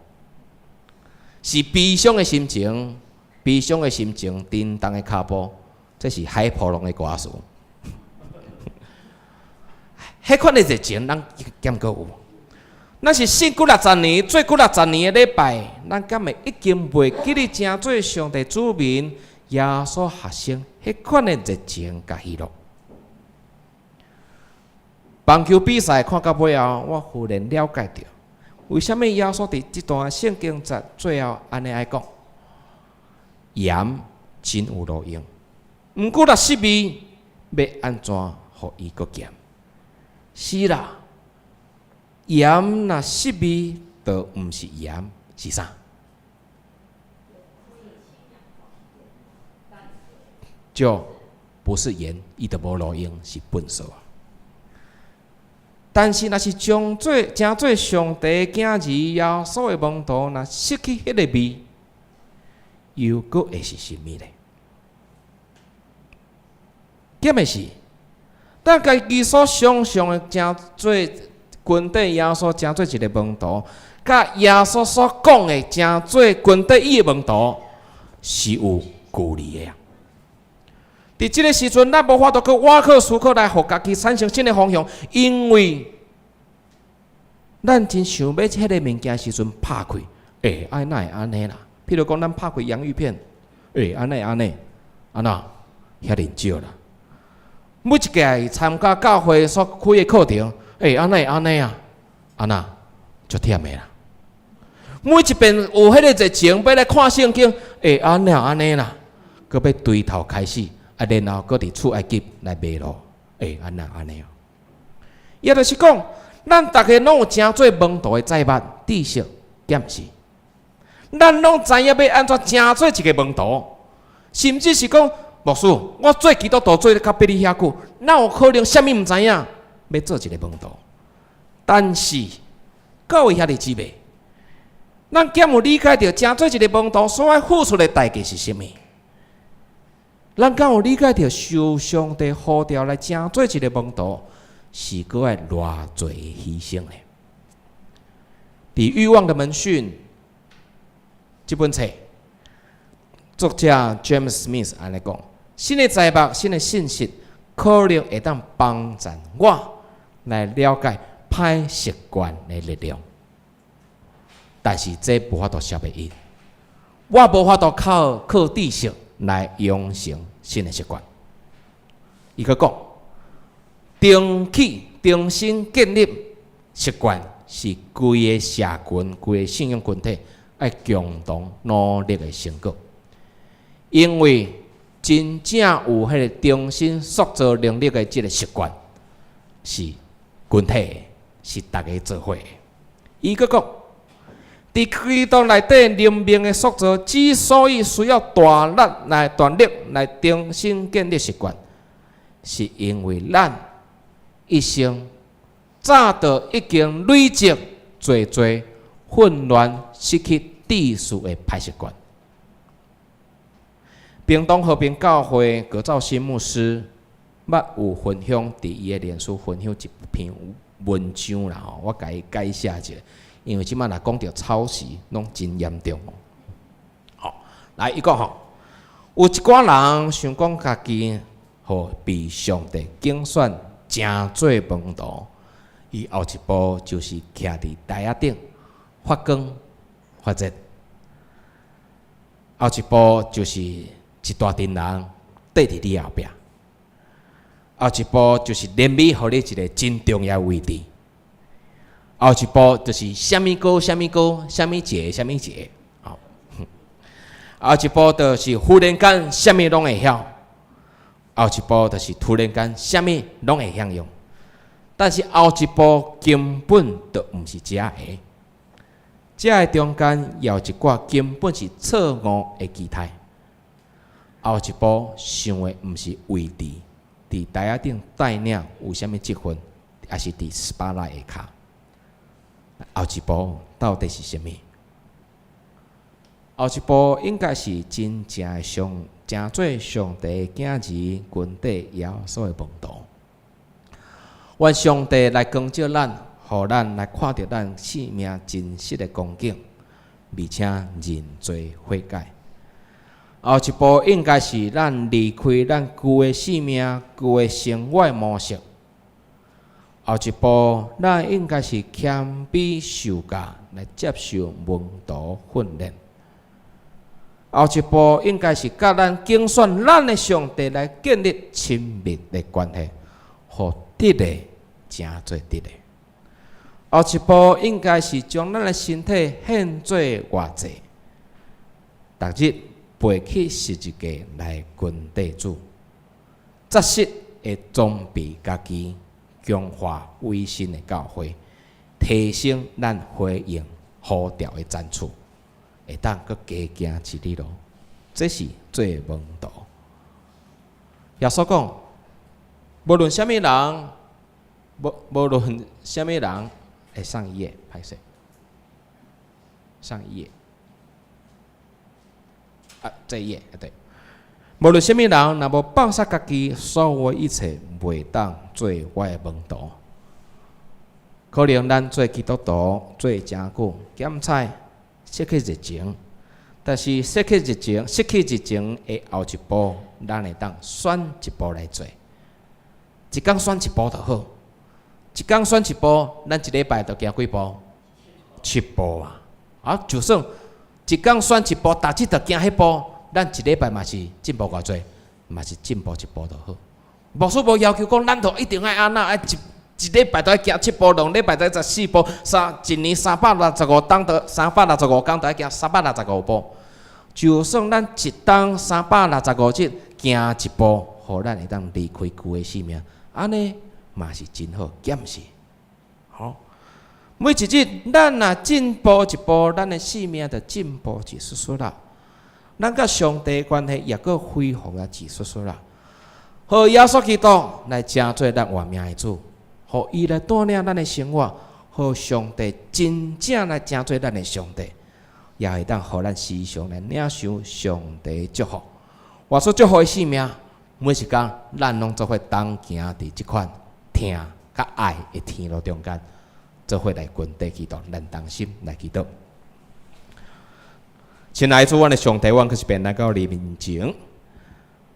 是悲傷的心情，悲傷的心情，沉重的跤步，這是海波浪的歌詞。彼款的熱情，咱敢閣有？咱是信幾若十年，做幾若十年的禮拜，咱敢會已經袂記得成做上帝子民、耶穌學生彼款的熱情佮喜樂？棒球比賽看到尾後，我忽然了解著，為啥物耶穌佇這段聖經節最後按呢愛講：鹽真有路用，毋過若失味，欲按怎予伊閣鹹？是啦，鹽若失味，就毋是鹽，是啥？就不是鹽，伊就無路用，是糞埽啊。但是，若是將做成做上帝囝兒耶穌的門徒，若失去彼个味，又閣會是啥物呢？減的是，咱家己所想象的成做群體耶穌成做一个門徒，佮耶穌所講的成做群體伊的門徒是有距離的啊。佇這个時陣，咱無法度去挖苦思考來予家己產生新的方向，因為咱真想欲彼个物件時陣拍開，欸，愛哪會按呢啦？譬如講，咱拍開洋芋片，欸，按哪會按呢？按怎？遐爾少啦。每一屆參加教會所開的課程，欸，按哪會按呢啊？按怎？足忝的啦。每一遍有彼个熱情欲來看聖經，欸，按哪會按呢啦？閣欲對頭開始。啊，然後閣佇出埃及來迷路，欸，按哪按呢哦？也就是講，咱逐家攏有成做門徒的債務知識，敢毋是？咱攏知影欲按怎成做一个門徒，甚至是講，牧師，我做基督徒做較比你遐久，哪有可能啥物毋知影？欲做一个門徒？但是各位兄弟姊妹，咱敢有理解著成做一个門徒所愛付出的代價是啥物？咱敢有理解著受上帝呼召來成做一个門徒，是閣愛偌濟犧牲的？佇《欲望的門訓》這本冊，作者 James Smith 按呢講：新的財物、新的信息，可能會當幫助我來了解歹習慣的力量，但是這無法度消滅伊，我無法度靠靠知識來養成新的習慣。伊閣講，重起、重新建立習慣是規个社群、規个信仰群體愛共同努力的成果。因為真正有彼个重新塑造能力的這个習慣，是群體的，是逐家做伙的。伊閣講，佇基督內底靈命的塑造，之所以需要大力來大力來重新建立習慣，是因為咱一生早就已經累積濟濟混亂、失去秩序的歹習慣。屏東和平教會葛兆新牧師捌有分享佇伊的臉書分享一篇文章啦吼，我共伊解釋一下。因為這擺若講著抄襲，攏真嚴重哦。好，來伊講吼，有一寡人想講家己予被上帝揀選成做門徒，伊後一步就是徛佇台仔頂發光發熱，後一步就是一大陣人綴佇你後壁，後一步就是連美予你一个真重要位置。後一步就是啥物歌，啥物歌，啥物節，啥物節，好。後一步就是忽然間啥物攏會曉，後一步就是突然間啥物攏會曉用。但是後一步根本就毋是這个，這个中間有一寡根本是錯誤的期待。後一步想的毋是位置，佇台仔頂帶領有啥物職分，抑是佇 spotlight 下跤。後一步到底是啥物？後一步應該是真正上成做上帝囝兒群體耶穌的門徒。願上帝來光照咱，予咱來看著咱生命真實的光景，而且認罪悔改。後一步應該是咱離開咱舊的生命、舊的生活模式。後一步，咱應該是謙卑受教，來接受門徒訓練。後一步應該是佮咱揀選咱的上帝來建立親密的關係，予得的成做得的。後一步應該是將咱的身體獻做活祭，逐日背起十字架來跟綴主，紮實的裝備家己，強化委身的教會，提升咱回應呼召的層次，會當閣加行一里路。這是做門徒。耶穌講，無論啥物人，無論啥物人，會上一頁，歹勢，上一頁。啊，這一頁，對。無論啥物人，若無放捨家己，所有一切，袂當做我的門徒。可能咱做基督徒做誠久，檢採失去熱情，但是失去熱情、失去熱情的後一步，咱會當選一步來做。一工選一步就好，一工選一步，咱一禮拜就行幾步？七步啊！啊，就算一工選一步，逐日就行彼步，咱一禮拜嘛是進步偌濟，嘛是進步一步就好。牧師無要求講，咱就一定愛按怎，愛一禮拜都愛行七步，兩禮拜都愛14步，一年365冬，都365工都愛行365步。就算咱一冬365日行一步，予咱會當離開舊的生命，按呢嘛是真好，敢毋是？好，每一日咱若進步一步，咱的生命就進步一絲絲啦。咱佮上帝關係也閣恢復啊一絲絲啦。予耶穌基督來成做咱活命的主，予伊來帶領咱的生活，予上帝真正來成做咱的上帝，也會當予咱時常來領受上帝祝福。活出祝福的生命，每一工咱攏做伙同行佇這款疼佮愛的天路中間，做伙來跟綴基督，咱同心來祈禱。親愛的主，阮的上帝，阮閣一遍來到你面前。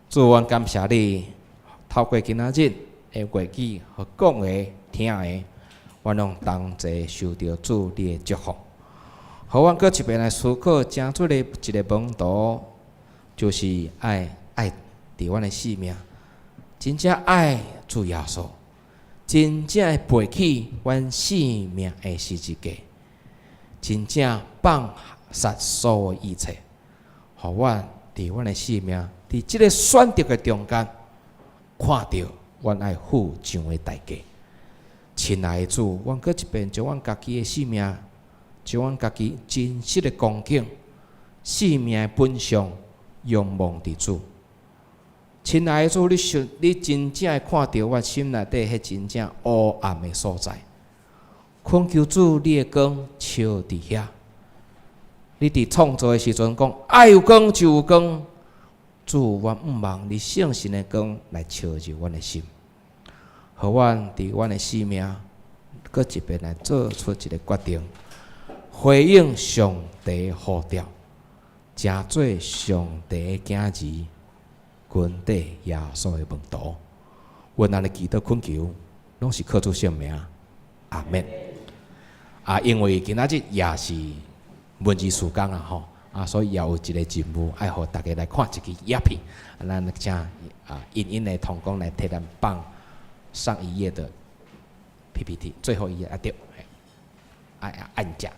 主，阮感謝你，透過今仔日的話語和講的、聽的，阮攏同齊受著主你的祝福。予阮閣一遍來思考，成做的一個門徒，就是愛愛佇阮的生命，真正愛主耶穌，真正會背起阮生命的十字架，真正放捨所有一切，予阮佇阮的生命，佇這個選擇的中間，看著阮愛付上的代價。親愛的主，阮閣一遍將阮家己的生命，將阮家己真實的光景、生命的本相，仰望佇主。親愛的主，你實你真正會看著阮心內底彼真正烏暗的所在。懇求主，你的光照佇遐。你佇創造的時陣講，愛有光就有光。主，阮向望你聖神的光來照入阮的心，予阮佇阮的生命，閣一遍來做出一個決定，回應上帝呼召，成做上帝的囝兒，跟綴耶穌的門徒。阮按呢祈禱懇求，攏是靠主聖名，阿們。啊，因為今仔日也是文字事工啊吼，啊，所以也有一個任務，愛予大家來看一支影片。啊，咱請啊茵茵的同工來替咱放上一頁的 PPT，最後一頁啊對，愛按鍵。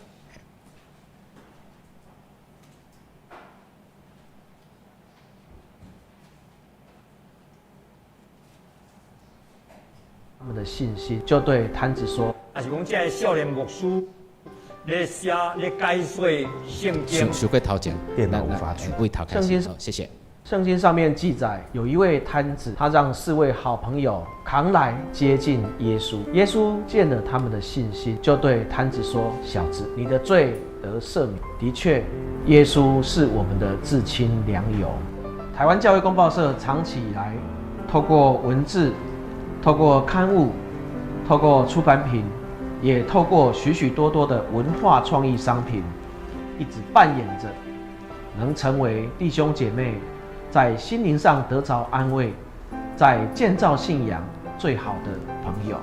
他們的信心就對癱子說：啊是講這个少年牧師咧寫咧解說聖經。收過頭前，電腦無法取。為頭開始，謝謝。聖經上面記載，有一位癱子，他讓四位好朋友扛來接近耶穌。耶穌見了他們的信心，就對癱子說：“小子，你的罪得赦免。”的確，耶穌是我們的至親良友。台灣教會公報社長期以來，透過文字、透過刊物、透过出版品，也透过许许多多的文化创意商品，一直扮演着能成为弟兄姐妹在心灵上得着安慰，在建造信仰最好的朋友。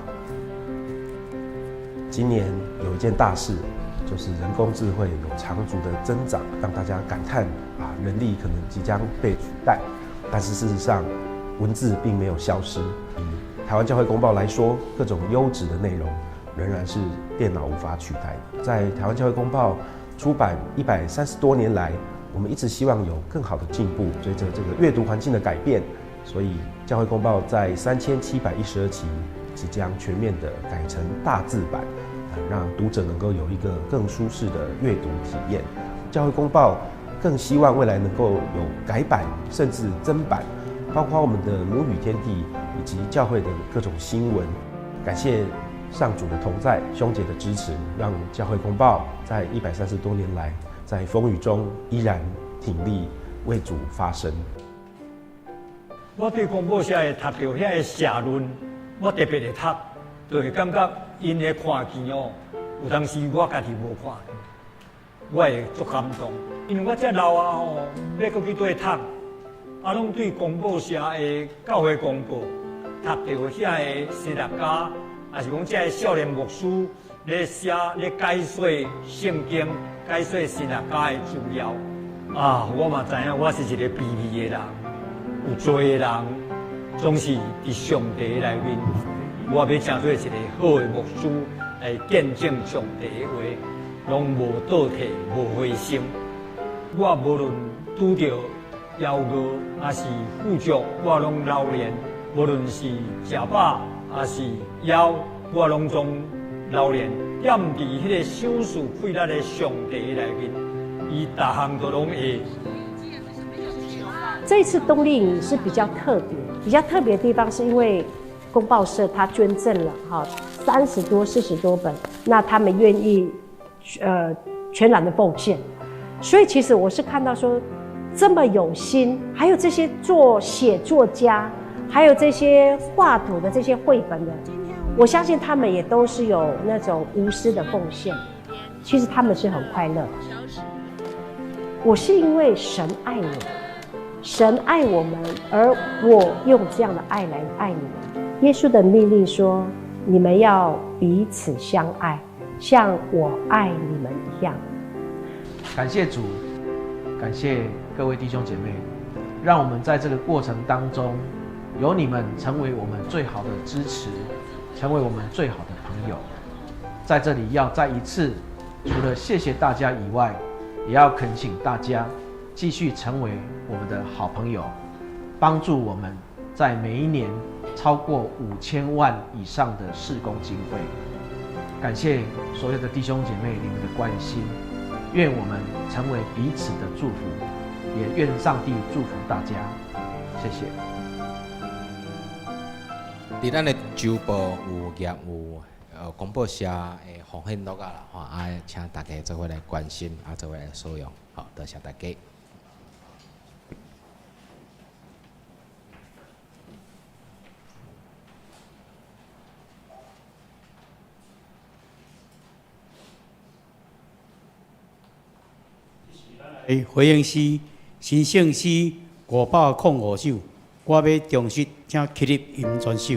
今年有一件大事，就是人工智慧有长足的增长，让大家感叹啊，人力可能即将被取代。但是事实上，文字并没有消失。以台湾教会公报来说，各种优质的内容仍然是电脑无法取代的。在台湾教会公报出版130多年来，我们一直希望有更好的进步。随着这个阅读环境的改变，所以教会公报在3712期即将全面的改成大字版，让读者能够有一个更舒适的阅读体验。教会公报更希望未来能够有改版甚至增版，包括我们的母语天地以及教会的各种新闻。感谢上主的同在，兄姐的支持，让教会公报在130多年来，在风雨中依然挺立，为主发声。我对公报社会读著遐个社论，我特别会读，就会感觉𪜶的看见哦，有当时我家己无看见，我会足感动。因为我遮老啊吼，欲阁去佗读，啊，拢对公报社的教会公告，读著遐个神学家，抑是讲遮个少年牧师咧写咧解说圣经、解说神学家的资料，啊，我嘛知影我是一个卑微的人，有罪的人，总是伫上帝内面，我欲成做一个好的牧师来见证上帝的话，拢无倒退，无灰心。我无论拄著枵饿，抑是富足，我拢留连；无论是食饱，抑是枵，我拢总留连。踮伫彼个赏赐气力的上帝内面，伊逐项都拢会。这次冬令营是比较特别，比较特别的地方是因为公报社他捐赠了哈30多、40多本，那他们愿意全然的奉献，所以其实我是看到说这么有心，还有这些做写作家，还有这些画图的这些绘本的，我相信他们也都是有那种无私的奉献，其实他们是很快乐。我是因为神爱我。神爱我们，而我用这样的爱来爱你们。耶稣的命令说：“你们要彼此相爱，像我爱你们一样。” 感谢主，感谢各位弟兄姐妹，让我们在这个过程当中，有你们成为我们最好的支持，成为我们最好的朋友。在这里要再一次，除了谢谢大家以外，也要恳请大家继续成为我们的好朋友，帮助我们在每一年超过5000万以上的事工经费。感谢所有的弟兄姐妹你们的关心，愿我们成为彼此的祝福，也愿上帝祝福大家。谢谢。伫咱的周报有页有公报社的奉献录仔啦，吼，啊，请大家做伙来关心，啊，做伙来使用，好，多谢大家。回应诗，神圣诗505首，我欲忠实，请起立吟全首。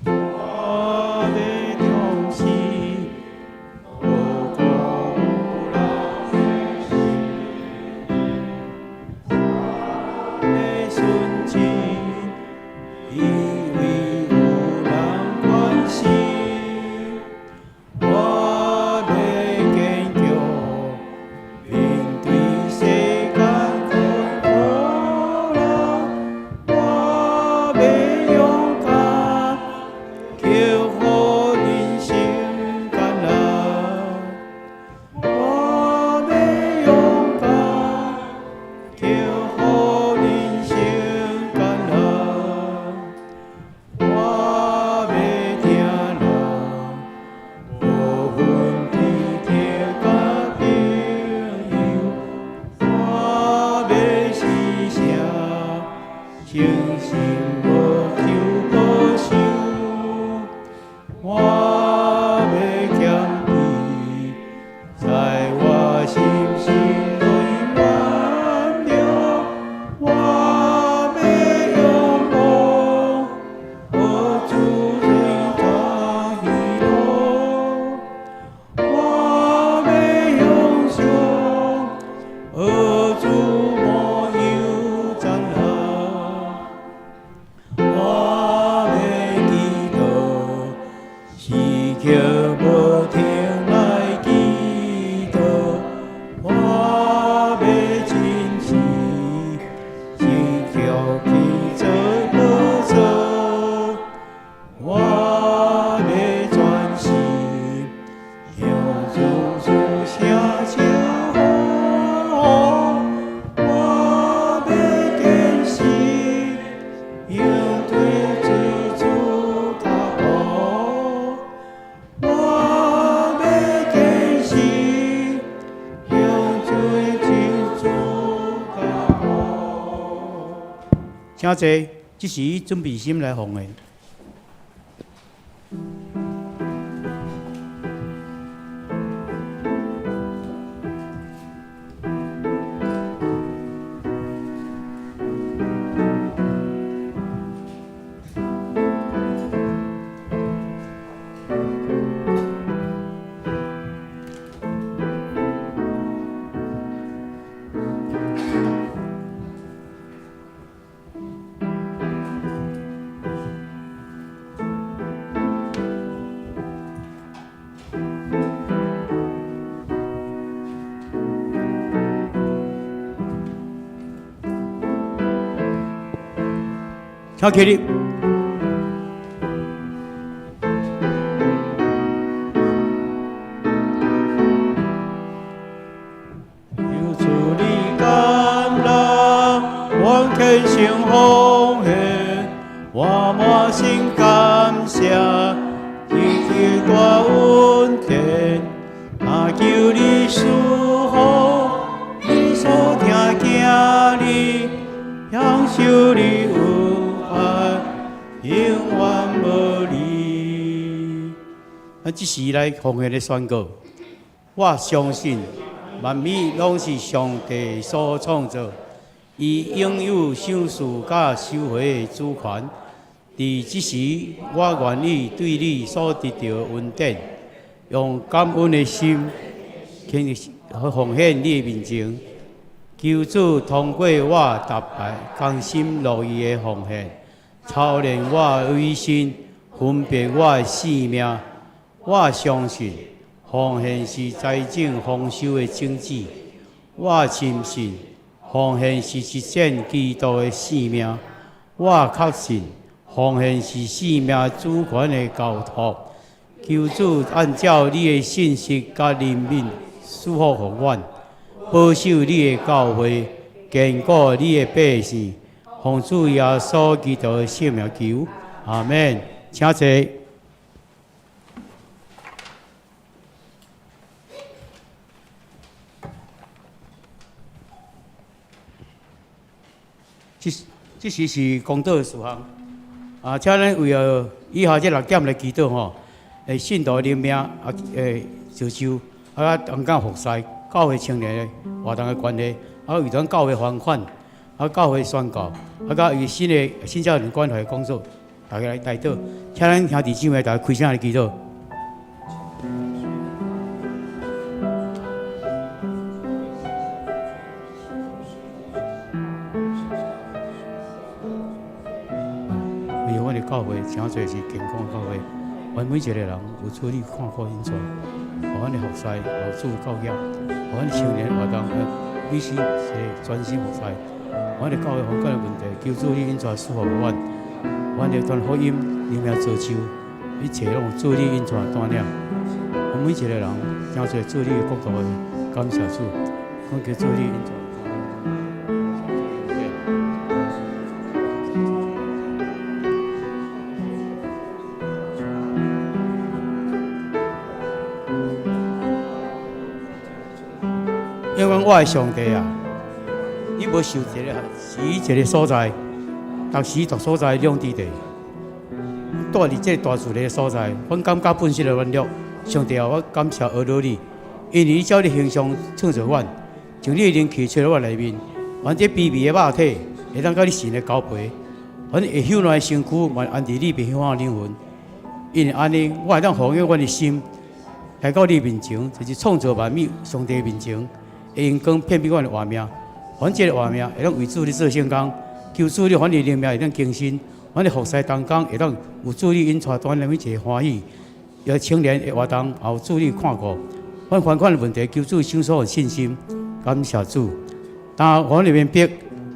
我欲忠实，无辜有人的纯真，因为有人关心，我欲坚强面对世誠心無求報酬。我欲謙卑，在我心心內軟弱，我欲仰望，予主最大喜樂。我欲向上，予主無有讚賀。我欲祈禱，時刻無停來祈禱。我欲親自親腳去做寶座。我欲專心向主主聲稱呼。我欲堅實，應對主腳步。我欲堅實，向對主腳步。請坐，這時準備心來奉獻。請起立。求主你甘納，我虔誠奉獻，我滿心感謝，你的大恩典，啊，求你賜福，你所疼囝兒，享受你恩愛，永遠無離。咱這時來奉獻的宣告，我相信萬物攏是上帝所創造，伊擁有賞賜佮收回的主權。佇這時，我願意對你所得著的恩典，用感恩的心，去奉獻你的面前。求主通過我特別甘心樂意的奉獻，操練我的委身，分別我的性命。我相信奉獻是財政豐收的種子。我深信奉獻是實踐基督的性命。我確信奉獻是生命主權的交託。求主按照你的信實佮憐憫賜福予阮，保守你的教會，堅固你的百姓。奉主耶穌基督的聖名求，阿們。請坐。這時是公禱的事項。啊，請咱為著以下這六點來祈禱吼。信徒靈命啊，召就啊，同工服侍教會青年的活動的關係，啊，為咱教會還款，啊，教會宣教，啊，佮為新的新教人關懷工作，大家來代禱。請咱兄弟姊妹大家開聲來祈禱。為阮的教會，誠濟是健康的教會，阮每一個人有主你看顧恩賜，予阮的服侍、老主教業，予阮青年活動，彼此是專心服侍。阮的教會環境的問題，求主你恩賜賜福予阮，阮的傳福音、靈命造就，一切攏有主你恩賜帶領。阮每一個人，誠濟主你的國度的感謝主，講求主你恩賜。因為我的上帝啊，你無受一個是一個所在，逐时逐所在拢伫地，住伫这个大自然的所在，阮感觉本身的软弱。上帝啊，我感谢阿罗你，因为你照你形象创造阮，将你的灵气吹入我内面，阮这卑微的肉体会当佮你神的交陪，阮会朽烂的身躯嘛安置你袂朽烂的灵魂。因为按呢，我会当奉献阮的心来到你面前，就是创造万物上帝面前，会荣光遍备阮的活命，阮这个活命会当为主咧做圣工，求主你阮的灵命会当更新，阮的服侍同工会当有主你引带带每一个欢喜，有青年的活动也有主你看顾，阮还款的问题，求主赏赐信心，感谢主。但阮会明白，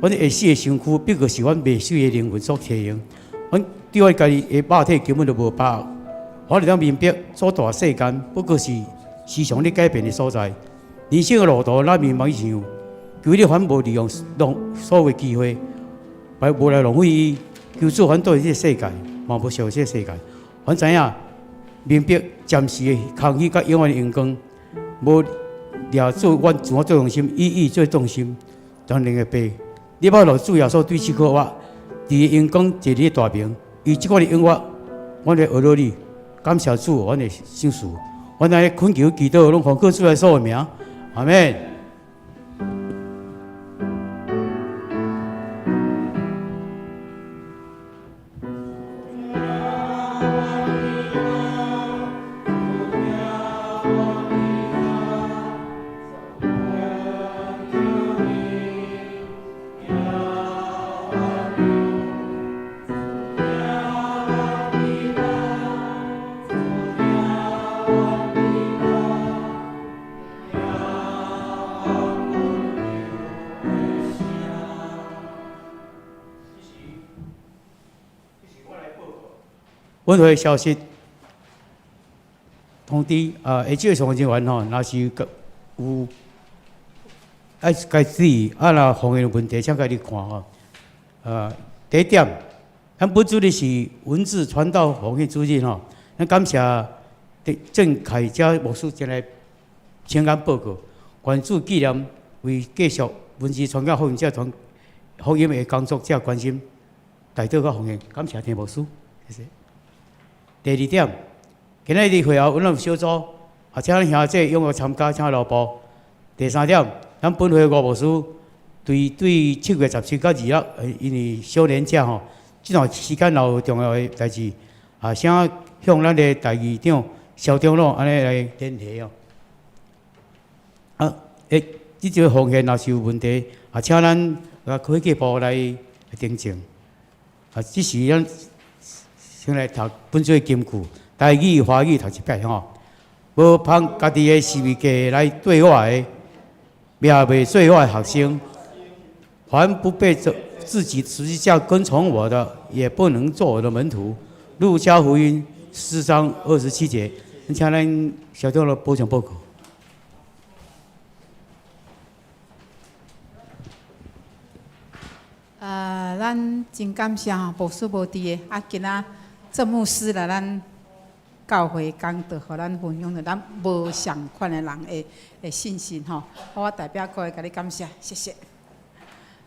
阮会死的身躯，不过是阮袂死的灵魂所提用。阮对阮家己的肉体根本就无把握。我会当明白，做大世间不过是时常咧改变的所在。人生的路途，咱迷茫想，求你反无利用浪所有机会，来无来浪费伊。求主反对这个世界，嘛无属这个世界。阮知影明白暂时的空虚佮永远的荣光，无掠做阮自我最中心，以伊做中心，当然的父。你捌落主耶稣对此刻我，伫荣光坐伫大明，伊这款的永远，阮来学落你，感谢主，阮的赏赐，阮来恳求祈祷，拢奉靠主耶稣的名，阿们。本会消息通知啊，下少上人员吼，若是有爱该注意啊，若方面有问题，请家己看吼。第一点，咱本主日是文字传道奉献主日吼，咱感谢郑凯佳牧师前来请咱报告，愿主纪念为继续文字传教奉献者传福音的工作者关心代祷佮奉献，感谢田牧师，谢谢。第二点，今仔日会后，阮有小组，啊，请咱兄弟踊跃参加，请留步。第三点，咱本会吴牧师对对7月17到26，因为小年假吼，这段时间若有重要的代志，啊，请向咱的代议长萧长老按呢来联系哦。啊，这个奉献若是有问题，啊，请咱甲会计部来订正。啊，这是咱先来读本书的金句，台语、华语读一摆吼。无捧家己的十字架来对我的，也袂做我的学生。凡不背著自己十字架跟从我的，也不能做我的门徒。路加福音4章27节，请咱小长老补充报告。咱真感谢吼，牧师无伫的，啊，今仔郑牧师来咱教会讲道，予咱分享著咱无仝款的人的信心吼。我代表各位共你感谢，谢谢。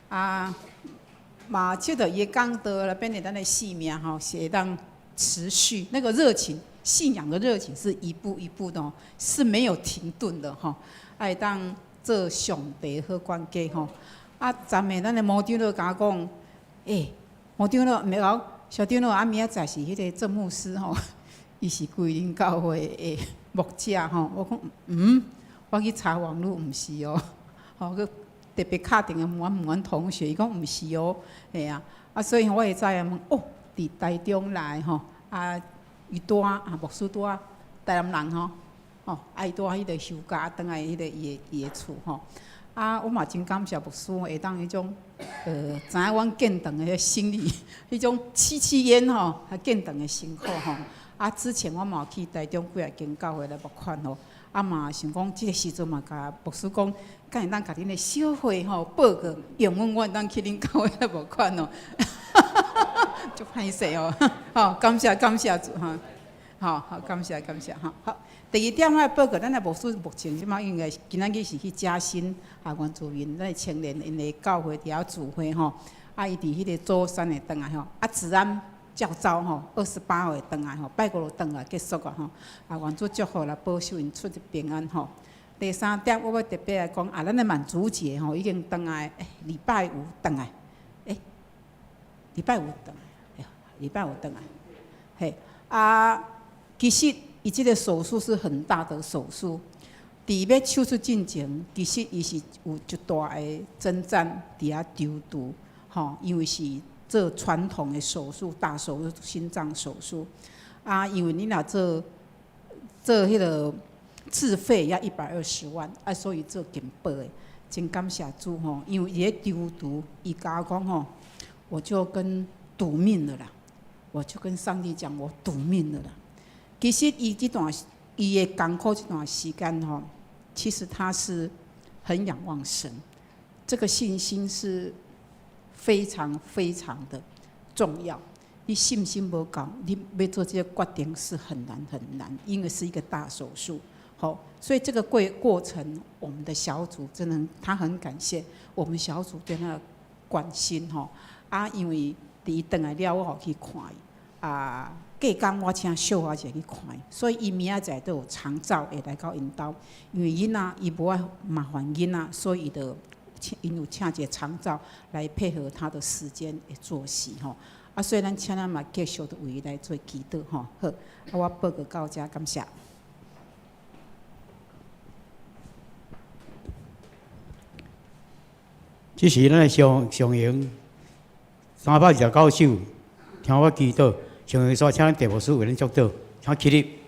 啊，嘛，借著伊的讲道来变成咱的生命吼，是会当持续那个热情，信仰的热情是一步一步的哦，是没有停顿的吼。会当做上帝好管家吼。啊，昨暝咱的毛长老共我讲，欸，毛长老，毋是小长老，啊，明仔载是彼个郑牧师吼，伊是桂林教会的牧者吼。我讲，我去查网路，毋是哦，吼，阁特别敲电话问阮问阮同学，伊讲毋是哦，嘿啊，啊，所以我会知影问，哦，伫台中来吼，啊，伊拄啊，牧师拄啊，台南人吼，吼，啊，伊拄啊，彼个休假，转来彼个伊的厝吼。啊，我嘛真感谢牧师会当彼种，知影阮建堂的彼心理，彼种戚戚焉吼，啊，建堂的辛苦吼。啊，之前我嘛有去台中几仔间教会来募款吼，啊嘛想讲这个时阵嘛，共牧师讲，敢会当共恁的小会吼报告，用阮我会当去恁教会来募款哦。足歹势哦，吼，感谢感谢主哈，好好感谢感谢哈，好。第二点，我来报告，咱的牧师目前这马应该今仔日是去嘉兴啊，原住民咱的青年𪜶的教会伫遐聚会吼，啊，伊伫彼个祖山會轉來吼，啊，子安較早吼，28號會轉來吼，拜五就轉來結束啊吼，啊，願主祝福啦，保守𪜶出入平安吼。第三點，我欲特別來講啊，咱的滿足節吼已經轉來，禮拜五轉來，禮拜五轉來，禮拜五轉來，嘿，啊，其實伊這个手術是很大的手術，佇欲手術進前，其實伊是有一大的掙扎佇遐躊躇，吼，因為是做傳統的手術，大手術，心臟手術，啊，因為你若做做彼个自費要120萬，啊，所以做健保的，真感謝主吼，因為伊咧躊躇，伊共我講吼，我就跟賭命了啦，我就跟上帝講，我賭命了啦。其實伊這段伊的艱苦這段時間吼，其實他是很仰望神，這個信心是非常非常的重要。你信心無夠，你欲做這個決定是很難很難，因為是一個大手術。好，所以這個過程，我們的小組真的他很感謝我們小組對他的關心吼。啊，因為佇伊轉來了，我有去看伊。啊，隔工我請小華姐去看伊，所以伊明仔載都有長照會來到𪜶兜，因為囡仔伊無愛麻煩囡仔，所以伊就請𪜶有請一个長照來配合他的時間的作息吼。啊，所以咱請咱嘛繼續的為伊來做祈禱吼。好，啊，我報告到遮，感謝。這是咱的上上榮329首，聽我祈禱，上榮煞請咱鄭牧師為咱祝禱，請起立。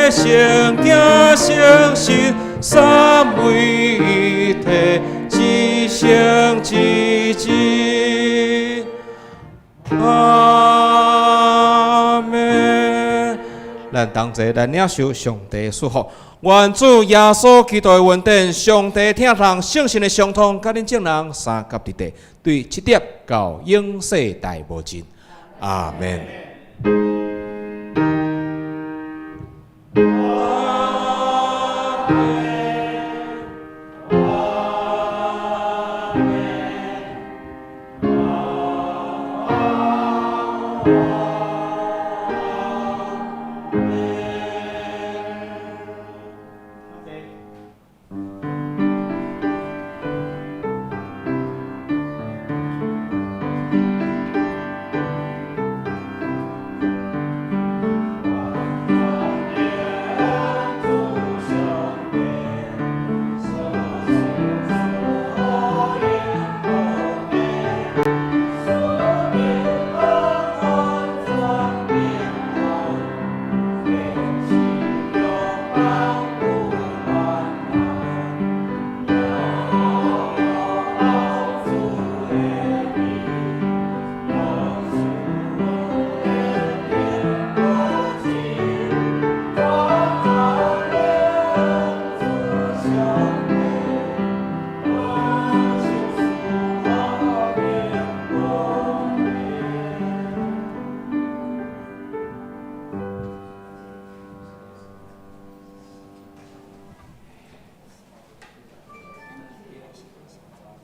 聖行聖神三位一體，一聖一真。阿們。咱同齊來領受上帝祝福，願主耶穌基督的恩典、上帝疼痛、聖神的相通，佮恁眾人相佮佇地，對七點到永世代無盡。阿們。